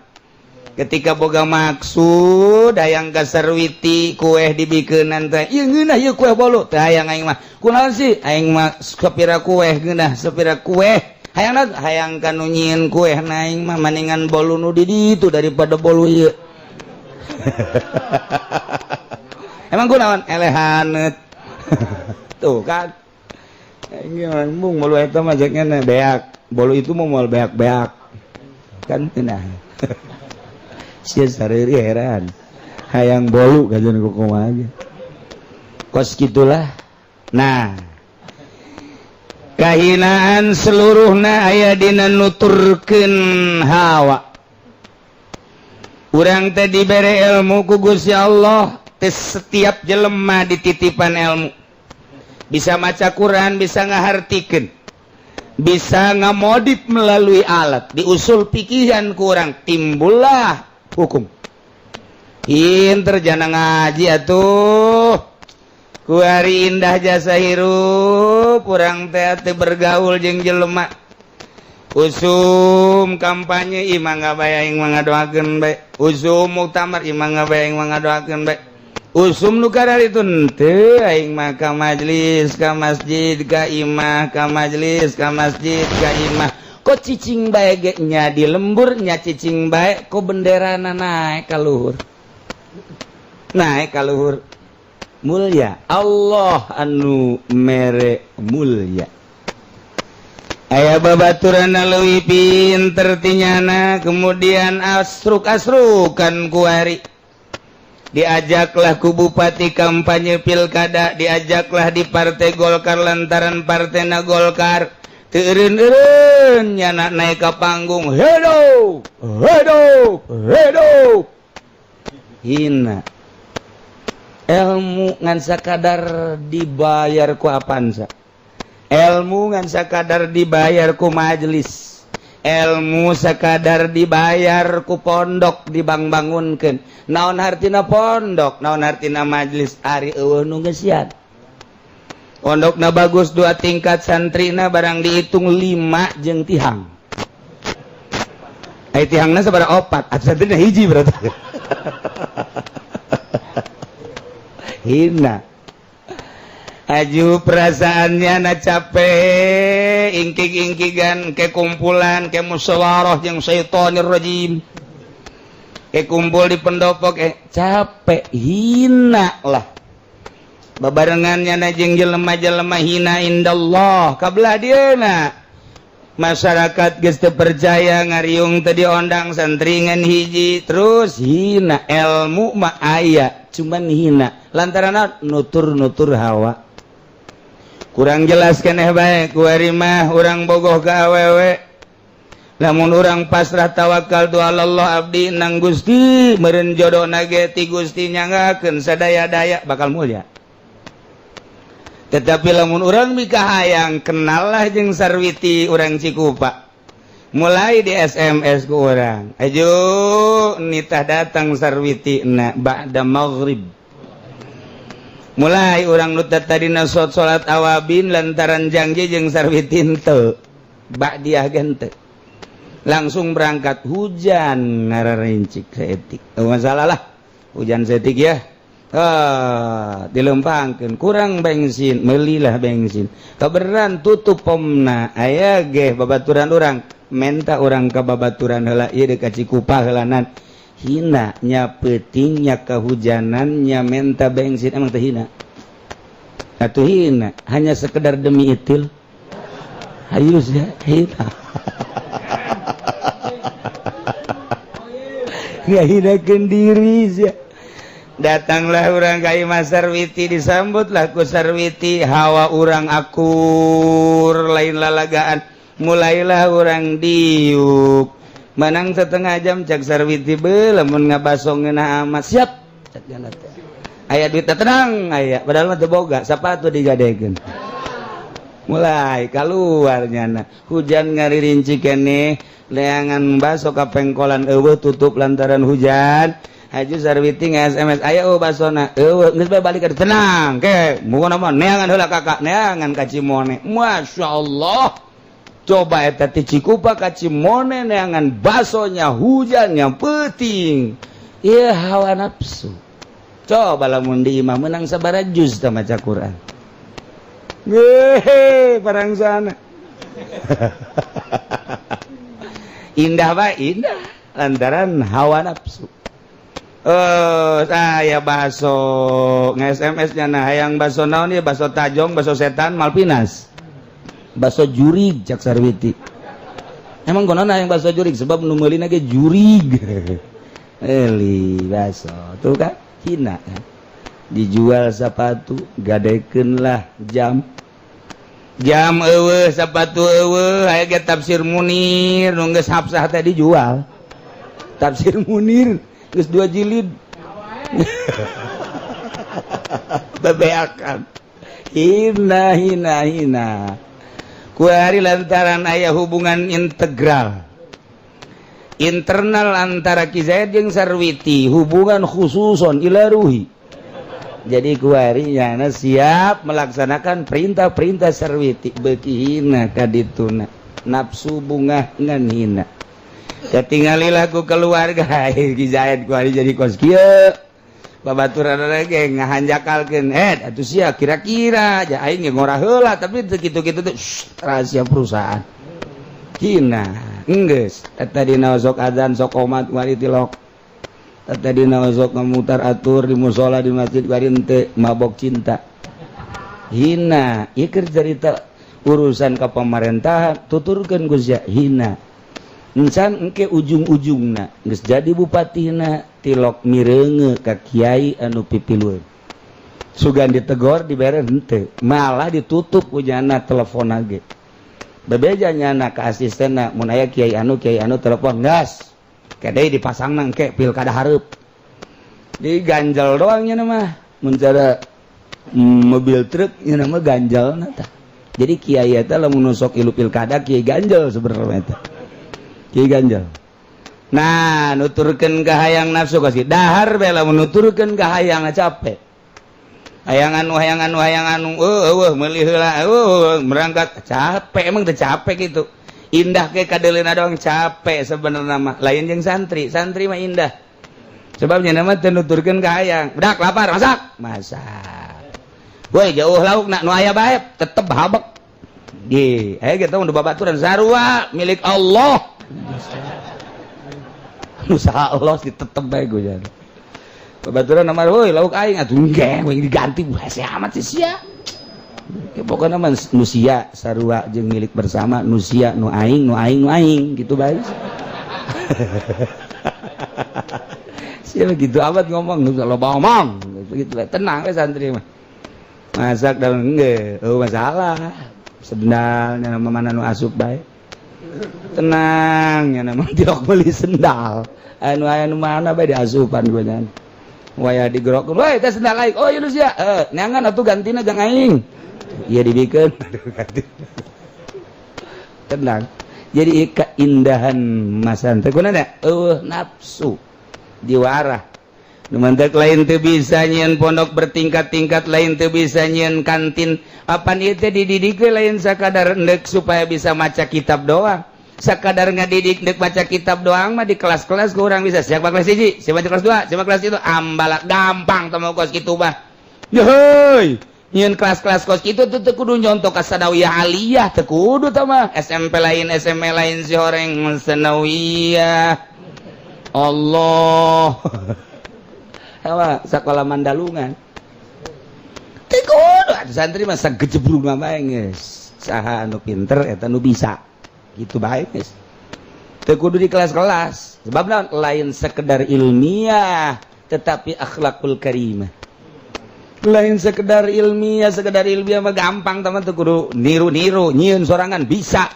Ketika boga maksud hayang ka Sarwiti, kue dibikeunan teh, ieu ngeunah ieu kue bolu teh, hayang aing mah. Kunaon sih? Aing mah sapira kue ngeunah, sapira kue hayang, hayang ka nu nyieun kue na. Aing mah maningan bolu nu di ditu daripada bolu ieu. Emang kunaon? Eleh haneut. Tuh kan. Mung bolu eta mah ceknya beak. Bolu itu mau moal beak-beak. Kan cenah. Sia sareuri heran. Hayang bolu kajian kumaha ge. Kos gitulah. Nah, kahinaan seluruhna aya dina nuturkeun hawa. Urang teh dibere ilmu ku Gusti Allah, teh setiap jelema dititipan ilmu. Bisa maca Quran, bisa ngahartikeun, bisa ngamodif melalui alat diusul pikiran, kurang timbullah hukum. Inter jana ngaji atuh kuari indah jasa hirup kurang teh teh bergaul jeung jelema. Usum kampanye imah ngabae, aing mah ngadoakeun bae. Usum muktamar imah ngabae, aing mah ngadoakeun bae. Usum nu itu henteu, aing mah ka majlis, ka masjid, ka imah, ka majlis, ka masjid, ka imah. Kok cicing bae ge nya di lembur nya, cicing bae kok benderana naik ka luhur, naik ka luhur. Mulia Allah anu mere mulia. Aya babaturan leuwih pinter tinyana, kemudian asruk-asrukan kuari. Diajaklah ku bupati kampanye pilkada, diajaklah di partai Golkar lantaran partena Golkar. Teu eureun-eureun nyana naik ke panggung, hidup, hidup, hidup. Hina. Ilmu ngan sakadar dibayar ku Avanza, ilmu ngan sakadar dibayar ku majelis, ilmu sekadar dibayar ku pondok dibang-bangunkeun. Naon hartina pondok, naon hartina majelis, ari euweuh nu ngeusian? Pondokna bagus dua tingkat, santrina barang dihitung lima jeung tihang. Ai tihangna sabaraha? Opat. Atuh santrina hiji berarti. Hina. Aju perasaannya na capek, ingkig-ingkigan ke kumpulan, ke musyawarah yang syaitonir rajim, ke kumpul di pendopo ke capek. Hina lah babarengannya na jeung jelema-jelema, hina indallah kabelah dieuna. Masyarakat geus teu percaya, ngariung teu diondang, santri ngan hiji. Terus hina, ilmu mah aya, cuman hina lantaran nutur-nutur hawa. Kurang jelas keneh bae kuari mah. Urang bogoh ka awewe, lamun urang pasrah tawakal tu Allah, abdi nang Gusti, meureun jodohna ge ti Gusti, nyanggakeun sadaya-daya, bakal mulia. Tetapi lamun urang mikahayang kenal lah jeung Sarwiti urang Cikupa, mulai di SMS ku urang, ayo nitah datang Sarwiti na ba'da maghrib. Mulai urang nu tadina salat awabin lantaran janji jeung Sarwiti teu ba'diah gente langsung berangkat. Hujan ngararincik saeutik. Oh, masalah lah hujan saeutik ya. Ah, dilempangkeun, kurang bensin, melilah bensin, kaberan tutup pomna. Aya ge babaturan urang, menta urang ka babaturan heula ieu deuk ka Cikupa heulanan. Hina nya peutingnya, kehujanan nya, menta bensin. Emang teh hina atuh? Hina hanya sekedar demi itil. Hayu ya, hina. Ngahinakeun diri sia. Datanglah urang ka imah Sarwiti, disambutlah ku Sarwiti. Hawa urang akur, lain lalagaan. Mulailah urang diuk menang setengah jam. Cak Sarwiti, be, lamun ngabaso ngeunah amat. Siap, cak jana teh. Aya duit, tenang aya, padahal mah teu boga, sapatu digadekeun. Mulai keluar nyana. Hujan ngaririnci keneh, leangan baso ka pengkolan eueuh tutup lantaran hujan. Haji Sarwiti nge-SMS aya eueuh basona. Eueuh geus bae balik ka tenang ke. Muga mah neangan heula kakak, neangan ka Cimone. Masya Allah. Coba eta ti Cikupa ka Cimone neangan basonya hujannya peuting. Ieu hawa nafsu. Coba lamun di imah menang sabaraha juz tah maca Quran. Gehe parang sana. Indah bae indah lantaran hawa nafsu. Oh, saya baso nge-SMS nya nah hayang baso naon ieu baso tajong, baso setan, Malpinas. Baso jurig cak Sarwiti. Emang konon hayang baso jurig sebab nu meulina ge jurig. Eli baso tuh kan hina kan. Dijual sepatu gadekeun lah jam. Jam eueuh sepatu eueuh aya ge tafsir Munir nu geus hafsah teh dijual. Tafsir Munir geus 2 jilid. Bebeakan. Hina hina hina. Kuari lantaran aya hubungan integral internal antara Ki Zaid jeung Sarwiti, hubungan khususon ila ruhi. Jadi kuari nyana siap melaksanakan perintah-perintah Sarwiti beuki hina kadituna. Nafsu bungah ngan hina. Katinggalilah ku keluarga Ki Zaid kuari jadi kos kieu. Babaturan ge ngahanjakalkeun atuh sia kira-kira ja aing ge ngora heula tapi teu kitu-kitu teh rahasia perusahaan. Hina enggeus eta dina sok azan sok qomat kuari tilok. Eta dina sok ngamutar atur di musala di masjid kuari henteu mabok cinta. Hina ieu keur carita urusan ka pamerintahan tuturkeun ku sia hina. Encan engke ujung-ujungna geus jadi bupatina tilok mireunge ka kiai anu pipilueun. Sugan ditegor dibere henteu, malah ditutup ku nyana telepon ge. Bebeja nyana ka asistenna mun aya kiai anu telepon gas. Kade dipasangna engke pilkada hareup. Diganjel doang nya mah mun cara mobil truk nya mah ganjelna tah. Jadi kiai eta lamun sok ilu pilkada kiai ganjel sebenarnya eta. Kiai ganjel. Nah, nuturkeun ka hayang nafsu kasih dahar bae lamun nuturkeun ka hayang capek. Hayang anu hayang anu hayang anu eueuh meuli heula eueuh berangkat capek emang teu capek gitu. Indah ke kadeuleuna doang capek sebenarnya mah. Lain jeung santri, santri mah indah. Sebabnya nama teu nuturkeun ka hayang. Budak lapar masak, masak. Woi jauh lauk nak nu aya bae tetep habek. Ge, aya gitu mun babaturan sarua milik Allah. Usaha Allah ditetep bae gue jadi. Babaturan nama woi lauk aing atuh engke we diganti hese amat sih sia. Pokokna mah nu sia sarua jeung milik bersama nu sia nu aing nu aing nu aing gitu bae. Sia gitu amat ngomong loba omong gitu tenang we santri mah. Masak dalam engge eueuh masalah. Sendalnya nama mana nu asup bae. Tenang ya nama tilok beli sendal anu aya nu mana bae diasupan gue nyan waya digerokkeun woi teh sendal aing oh ieu sia neangan atuh gantina jang aing ieu dibikeun tenang. Jadi keindahan masa teh kunaon eueuh nafsu diwarah nu mantek lain teu bisa nyieun pondok bertingkat-tingkat lain teu bisa nyieun kantin apan ieu teh dididik lain sakadar endek supaya bisa maca kitab doang. Sakadar ngadidik ndek baca kitab doang mah di kelas-kelas kurang bisa. Siapa kelas 1, siapa kelas 2, siapa kelas itu ambalak gampang teu kos kitu mah. Yeuh, nyieun kelas-kelas kos kitu tuh teu kudu nyontoh ka sanawiyah aliyah teu kudu tah mah. SMP lain, SMA lain si horeng sanawiyah. Allah. Hawa sakola Mandalungan. Teu kudu atuh santri mah sagejebrug mah bae geus. Saha anu pinter eta nu bisa. Gitu baik guys. Teu kudu di kelas-kelas. Sebab lain sekedar ilmiah tetapi akhlakul karimah. Lain sekedar ilmiah mah gampang teman teu kudu niru-niru nyieun sorangan bisa.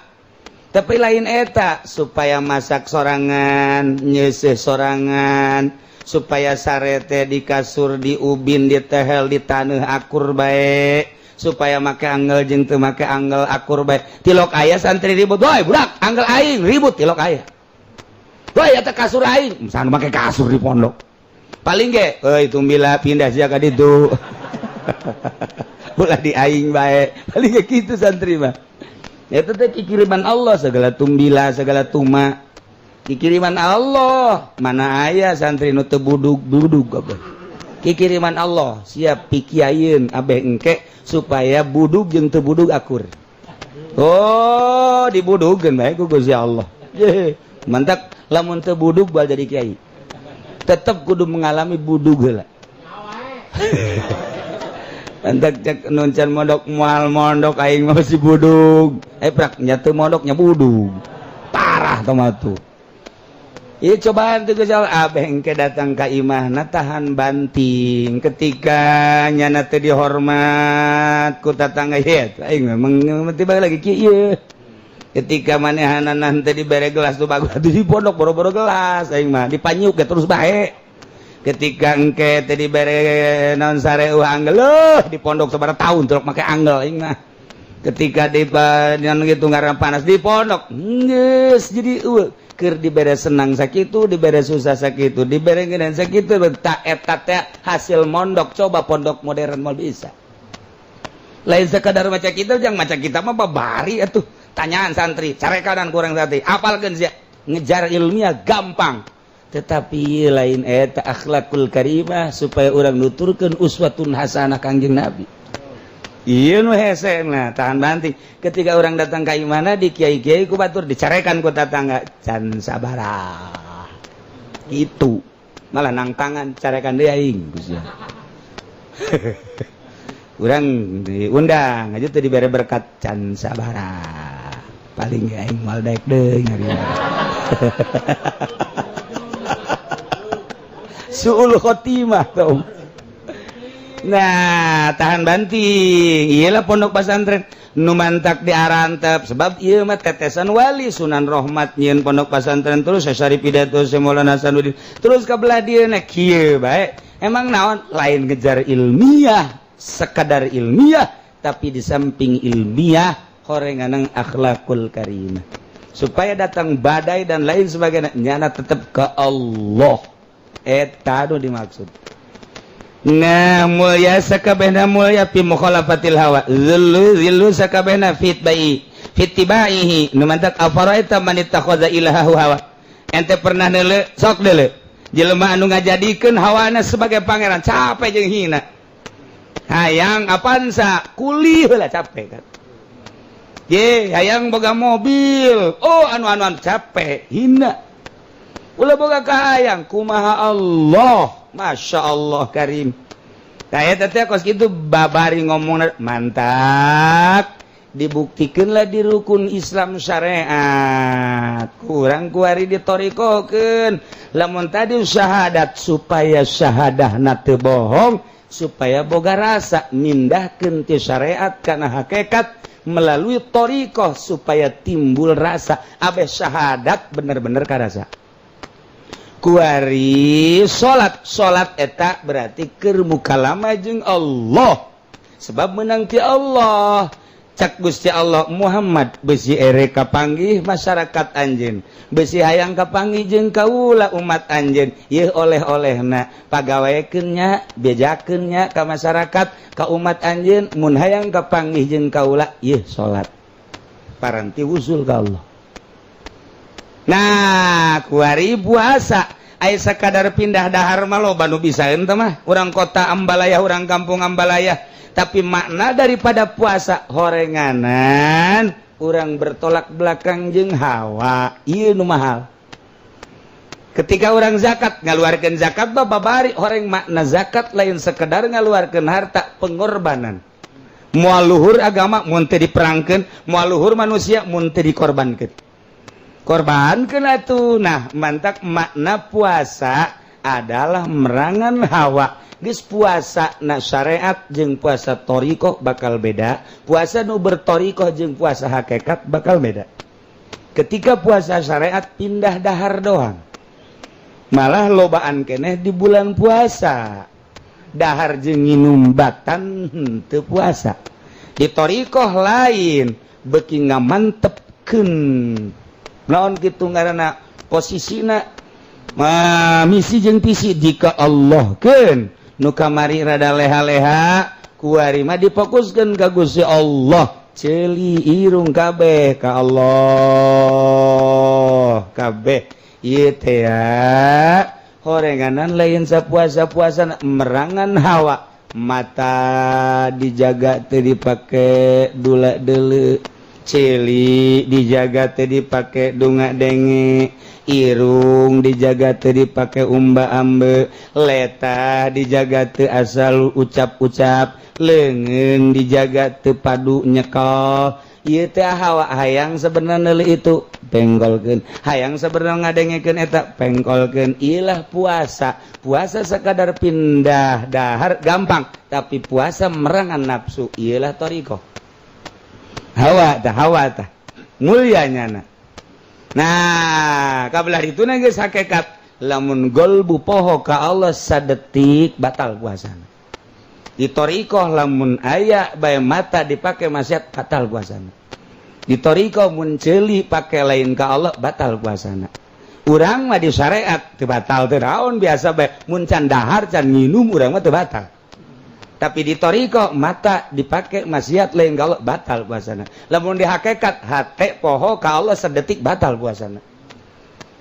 Tapi lain eta supaya masak sorangan, nyeuseuh sorangan, supaya sarete di kasur, di ubin, di tehel, di taneuh akur bae. Supaya make angel jeung teu make angel akur bae. Tilok aya santri ribut, "Woi budak, angel aing." Ribut tilok aya. "Woi, eta kasur aing." Misalnya make kasur di pondok. Paling ge, "Euy, tumbila, pindah sia ka ditu. Ulah di aing bae." Paling ge kitu santri mah. Eta teh kiriman Allah, segala tumbila, segala tuma. Kiriman Allah. Mana aya santri nu teu budug-budug kabeh. Kiriman Allah, siap pikiayeun abeh engke supaya budug jeung teu budug akur. Oh, dibudugeun bae ku Gusti Allah. Mantap, lamun teu budug bal jadi kiai. Tetep kudu mengalami budug heula. Mantap cek nu can mondok, "Moal mondok aing mah, masih budug." Eh, prak nya teu mondoknya budug. Parah tah tuh. Iya, cobaan tuh Gusti Allah, abeh engke datang ka imahna tahan banting ketika nyana teu dihormat ku tatangga, ya aing memang tiba lagi kieu. Ketika manehanana teu dibere gelas tuh bagus atuh, di pondok boro-boro gelas aing mah dipanyuk ge terus bae. Ketika engke teu dibere naon sare angel di pondok, sabaraha tahun terus make angel aing mah. Ketika di gitu ngaran panas di pondok geus jadi eueuh. Keur dibere senang sakitu, dibere susah sakitu, dibere ngeunan sakitu, tak eta teh hasil mondok. Coba pondok modern mau bisa lain sekadar maca kitab. Jangan maca kitab mah babari atuh. Tanyaan santri, carekanan kurang santri, apalkeun sia. Ngejar ilmiah gampang, tetapi lain eta akhlakul karimah supaya orang nuturkeun uswatun hasanah Kangjeng Nabi. Iya, nu hese. Nah, tahan banting ketika orang datang ka imana di kiai-kiai ku batur, dicarekan ku tetangga, can sabarah itu malah nang tangan carekan deui aing. Gusti, urang diundang aja teu dibere berkat, can sabarah. Paling ge aing moal daek deui ngari. Suul khotimah tuh. Nah, tahan banting iyalah pondok pesantren nu mantak diarantep, sebab ieu mah tetesan wali Sunan Rohmat nyieun pondok pesantren, terus Syarif pidato Maulana Hasanuddin, terus ka belah dieu kieu bae. Emang naon, lain ngejar ilmiah sekadar ilmiah, tapi di samping ilmiah horenganang akhlakul karimah supaya datang badai dan lain sebagainya nyana tetap ke Allah. Eta nu dimaksud. Nah, mulia sakabehna, mulia fi mukhalafatil hawa, dzullu dzillu sakabehna fit bai fitibaihi. Nu mantak afaraita man ittakhadha ilahahu hawa. Ente pernah neule? Sok deuleu jelema anu ngajadikeun hawana sebagai pangeran, capek jeung hina. Hayang Avanza, kuli heula capek kan ye. Hayang boga mobil, oh, anu anu, anu capek hina. Ulah boga kahayang, kumaha Allah, Masya Allah Karim. Kayak teh kos gitu babari ngomong. Mantap, dibuktikanlah di rukun Islam syariat kurang kuari ditorikokeun. Lamun tadi syahadat supaya syahadah teu bohong, supaya boga rasa mindahkeun ti syariat kana hakikat melalui torikoh, supaya timbul rasa abeh syahadat bener-bener karasa. Kuari salat, salat eta berarti keur mukalama jeung Allah, sebab menang ti Allah. Cak Gusti Allah, "Muhammad, besi ere kapanggih masyarakat anjeun, besi hayang kapanggih jeung kaula umat anjeun, ieu oleh-olehna, pagawekeun nya, bejakeun nya ka masyarakat, ka umat anjeun. Mun hayang kapanggih jeung kaula, ieu salat paranti usul ka Allah." Nah, kuari puasa aya sakadar pindah dahar mah loba nu bisa ente mah, urang kota Ambalaya, urang kampung Ambalaya. Tapi makna daripada puasa horenganan urang bertolak belakang jeung hawa. Ieu nu mahal. Ketika orang zakat, ngaluarkeun zakat mah babari horeng makna zakat lain sekedar ngaluarkeun harta, pengorbanan. Moal luhur agama mun teu diperangkeun, moal luhur manusia mun teu dikorbankeun. Korbankeun atuh. Nah, mantak makna puasa adalah merangan hawa. Geus puasa na syariat jeung puasa torikoh bakal beda, puasa nu bertorikoh jeung puasa hakikat bakal beda. Ketika puasa syariat pindah dahar doang, malah lobaan keneh di bulan puasa dahar jeung nginum batan teu puasa. Di thoriqoh lain beuki ngamantepkeun naon kitu ngaranna posisina misi jeung visi jika Allah keun nu kamari rada leha-leha kuari mah difokuskeun ka Gusti Allah, ceuli irung kabeh ka Allah kabeh. Ieu teh horenganan lain sapuasa-puasa merangan hawa, mata dijaga teu dipake dula deuleu, ceuli dijaga teu dipake dunga denge, irung dijaga teu dipake umba ambe, letah dijaga teu asal ucap-ucap, leungeun dijaga teu padu nyekel. Ieu teh hawa hayang sebenarnya itu pengkolkeun, hayang sebenarnya ngadengekeun eta pengkolkeun. Ilah puasa. Puasa sekadar pindah dahar gampang, tapi puasa merangan nafsu iyalah thoriqoh. Hawa tah, hawa tah mulyanya. Nah, kabelah itu geus hakikat lamun golbu poho ka Allah sadetik batal puasana. Di thoriqoh lamun aya bae mata dipake maksiat batal puasana. Di thoriqoh mun ceuli pake lain ka Allah batal puasana. Urang mah di syariat teu batal teu naon, biasa bae, mun can dahar can nginum urang mah teu batal. Tapi di thoriqoh mata dipake maksiat lain ka Allah batal puasana. Lamun di hakikat hate poho ka Allah sedetik batal puasana.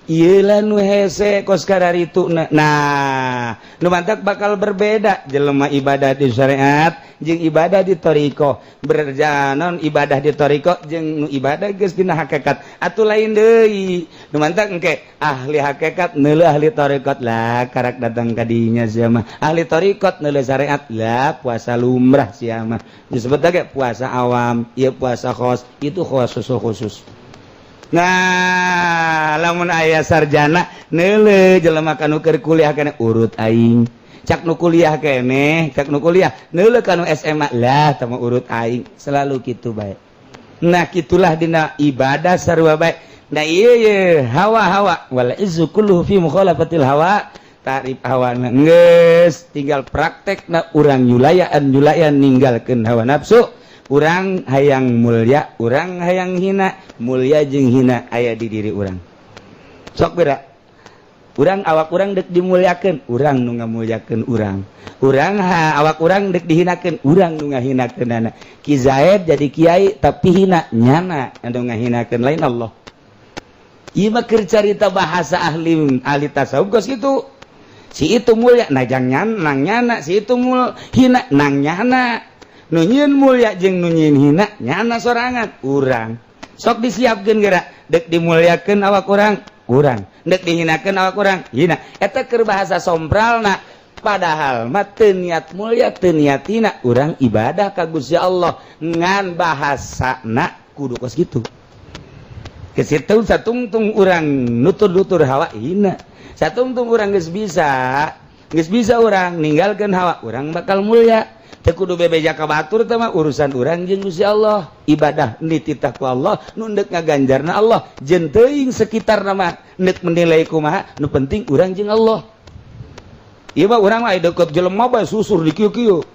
Ieu nu hese kos itu. Nah, nu mantak bakal berbeda jelema ibadah di syariat jeung ibadah di thoriqoh, berjalan ibadah di thoriqoh jeung nu ibadah geus dina hakikat atuh lain deui. Nu mantak engke ahli hakikat neuleuh ahli thoriqot, lah karak datang ka dinya sia mah. Ahli thoriqot neuleuh syariat, lah puasa lumrah sia mah, disebut lagi puasa awam. Ieu puasa khos, itu khusus khusus. Nah, lamun aya sarjana neuleuh jelema kanu keur kuliah keneh, urut aing. Cak nu kuliah keneh, cak nu kuliah neuleuh kanu SMA, lah teu urut aing. Selalu kitu bae. Nah, kitulah dina ibadah sarua bae. Nah, ieu ye hawa-hawa wal izzu kulluhu fi mukhalafatil hawa, tarif hawa geus tinggal praktekna urang nyulayaan nyulayan ninggalkeun hawa nafsu. Urang hayang mulia, urang hayang hina, mulia jeung hina aya di diri urang. Sok beda urang, awak urang dek dimuliakeun, urang nu ngamuliakeun urang. Urang ha, awak urang dek dihinakeun, urang nu ngahinakeunana. Ki Zaid jadi kiai tapi hina, nyana anu ngahinakeun, lain Allah. Ieu mah keur carita bahasa ahli ahli tasawuf kos kitu. Si itu mulia najang nang nyana, si itu mul hina nang nyana, nu nyieun mulia jeung nu nyieun hina nyana sorangan. Urang sok disiapkeun geura, dek dimuliakeun awak urang, urang dek dihinakeun awak urang hina. Eta keur bahasa sompralna, padahal mah teu niat mulia, teu niat hina, urang ibadah ka Gusti Allah, ngan bahasana kudu kos kitu. Ke situ satungtung urang nutur-nutur hawa hina, satungtung urang geus bisa urang ninggalkeun hawa, urang bakal mulia. Teu kudu bebeja ka batur teh mah, urusan urang jeung Gusti Allah. Ibadah nititah ku Allah, nu ndek ngaganjarna Allah, jeung teuing sekitar mah nek menilai kumaha, nu penting urang jeung Allah. Ieu mah urang mah deket jelema bae susur di kieu-kieu.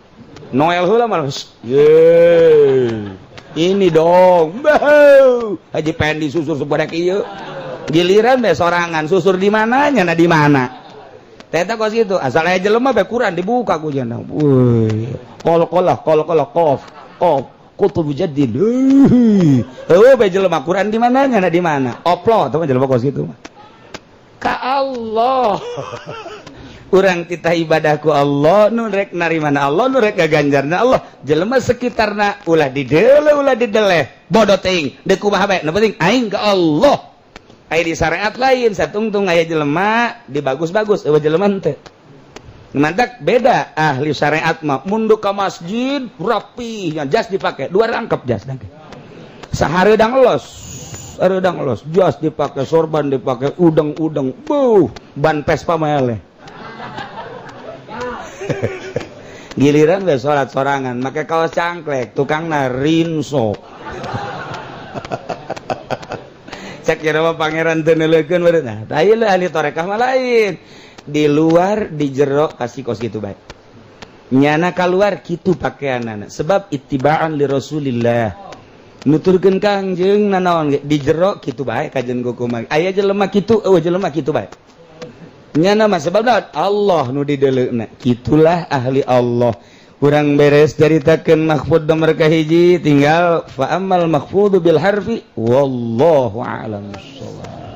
Noel heula mah, ye ini dong bau Haji Pendi susur sebudak ieu, giliran deh sorangan susur di mananya, nah di mana. Teta kos gitu, asal aya jelema bae Quran dibuka ku jana. Woi, qol qolah qol qolah qof qof kutub jadid. Heuh bae jelema Quran di mananya, nah di mana. Oplo teh jelema kos gitu mah. Ka Allah. Urang kita ibadah ku Allah, nu rek narimana Allah, nu rek gaganjarna Allah. Jelema sekitarna ulah didele ulah dideleh. Bodoh teuing, deuk kumaha bae, nu penting aing ka Allah. Aya di syariat lain, satungtung aya jelema di bagus-bagus, eueuh jelema henteu. Mantak beda ahli syariat mah munduk ke masjid rapi, jas dipakai dua rangkap jas dangke. Sahareudang los, hareudang los, jas dipakai, sorban dipakai, udeng-udeng, buh, ban Vespa mah eleh. Giliran we salat sorangan make kaos cangklek, tukangna rinso. Cek kira mah pangeran teu neuleukeun meureun. Nah, tah ahli tarekah mah lain. Di luar di jero kasih kos gitu bae. Nyana keluar kitu pakaianana, sebab ittiba'an li Rasulillah, nuturkeun Kangjeng. Nanaon ge di jero kitu bae, kajen kumaha aya jelema kitu, eueuh jelema kitu bae nyana mah, sebab naon? Allah nu dideleuna. Kitulah ahli Allah. Kurang beres caritakeun mahfud nomor kahiji, tinggal fa ammal mahfudu bil harfi, wallahu a'lam bissawab.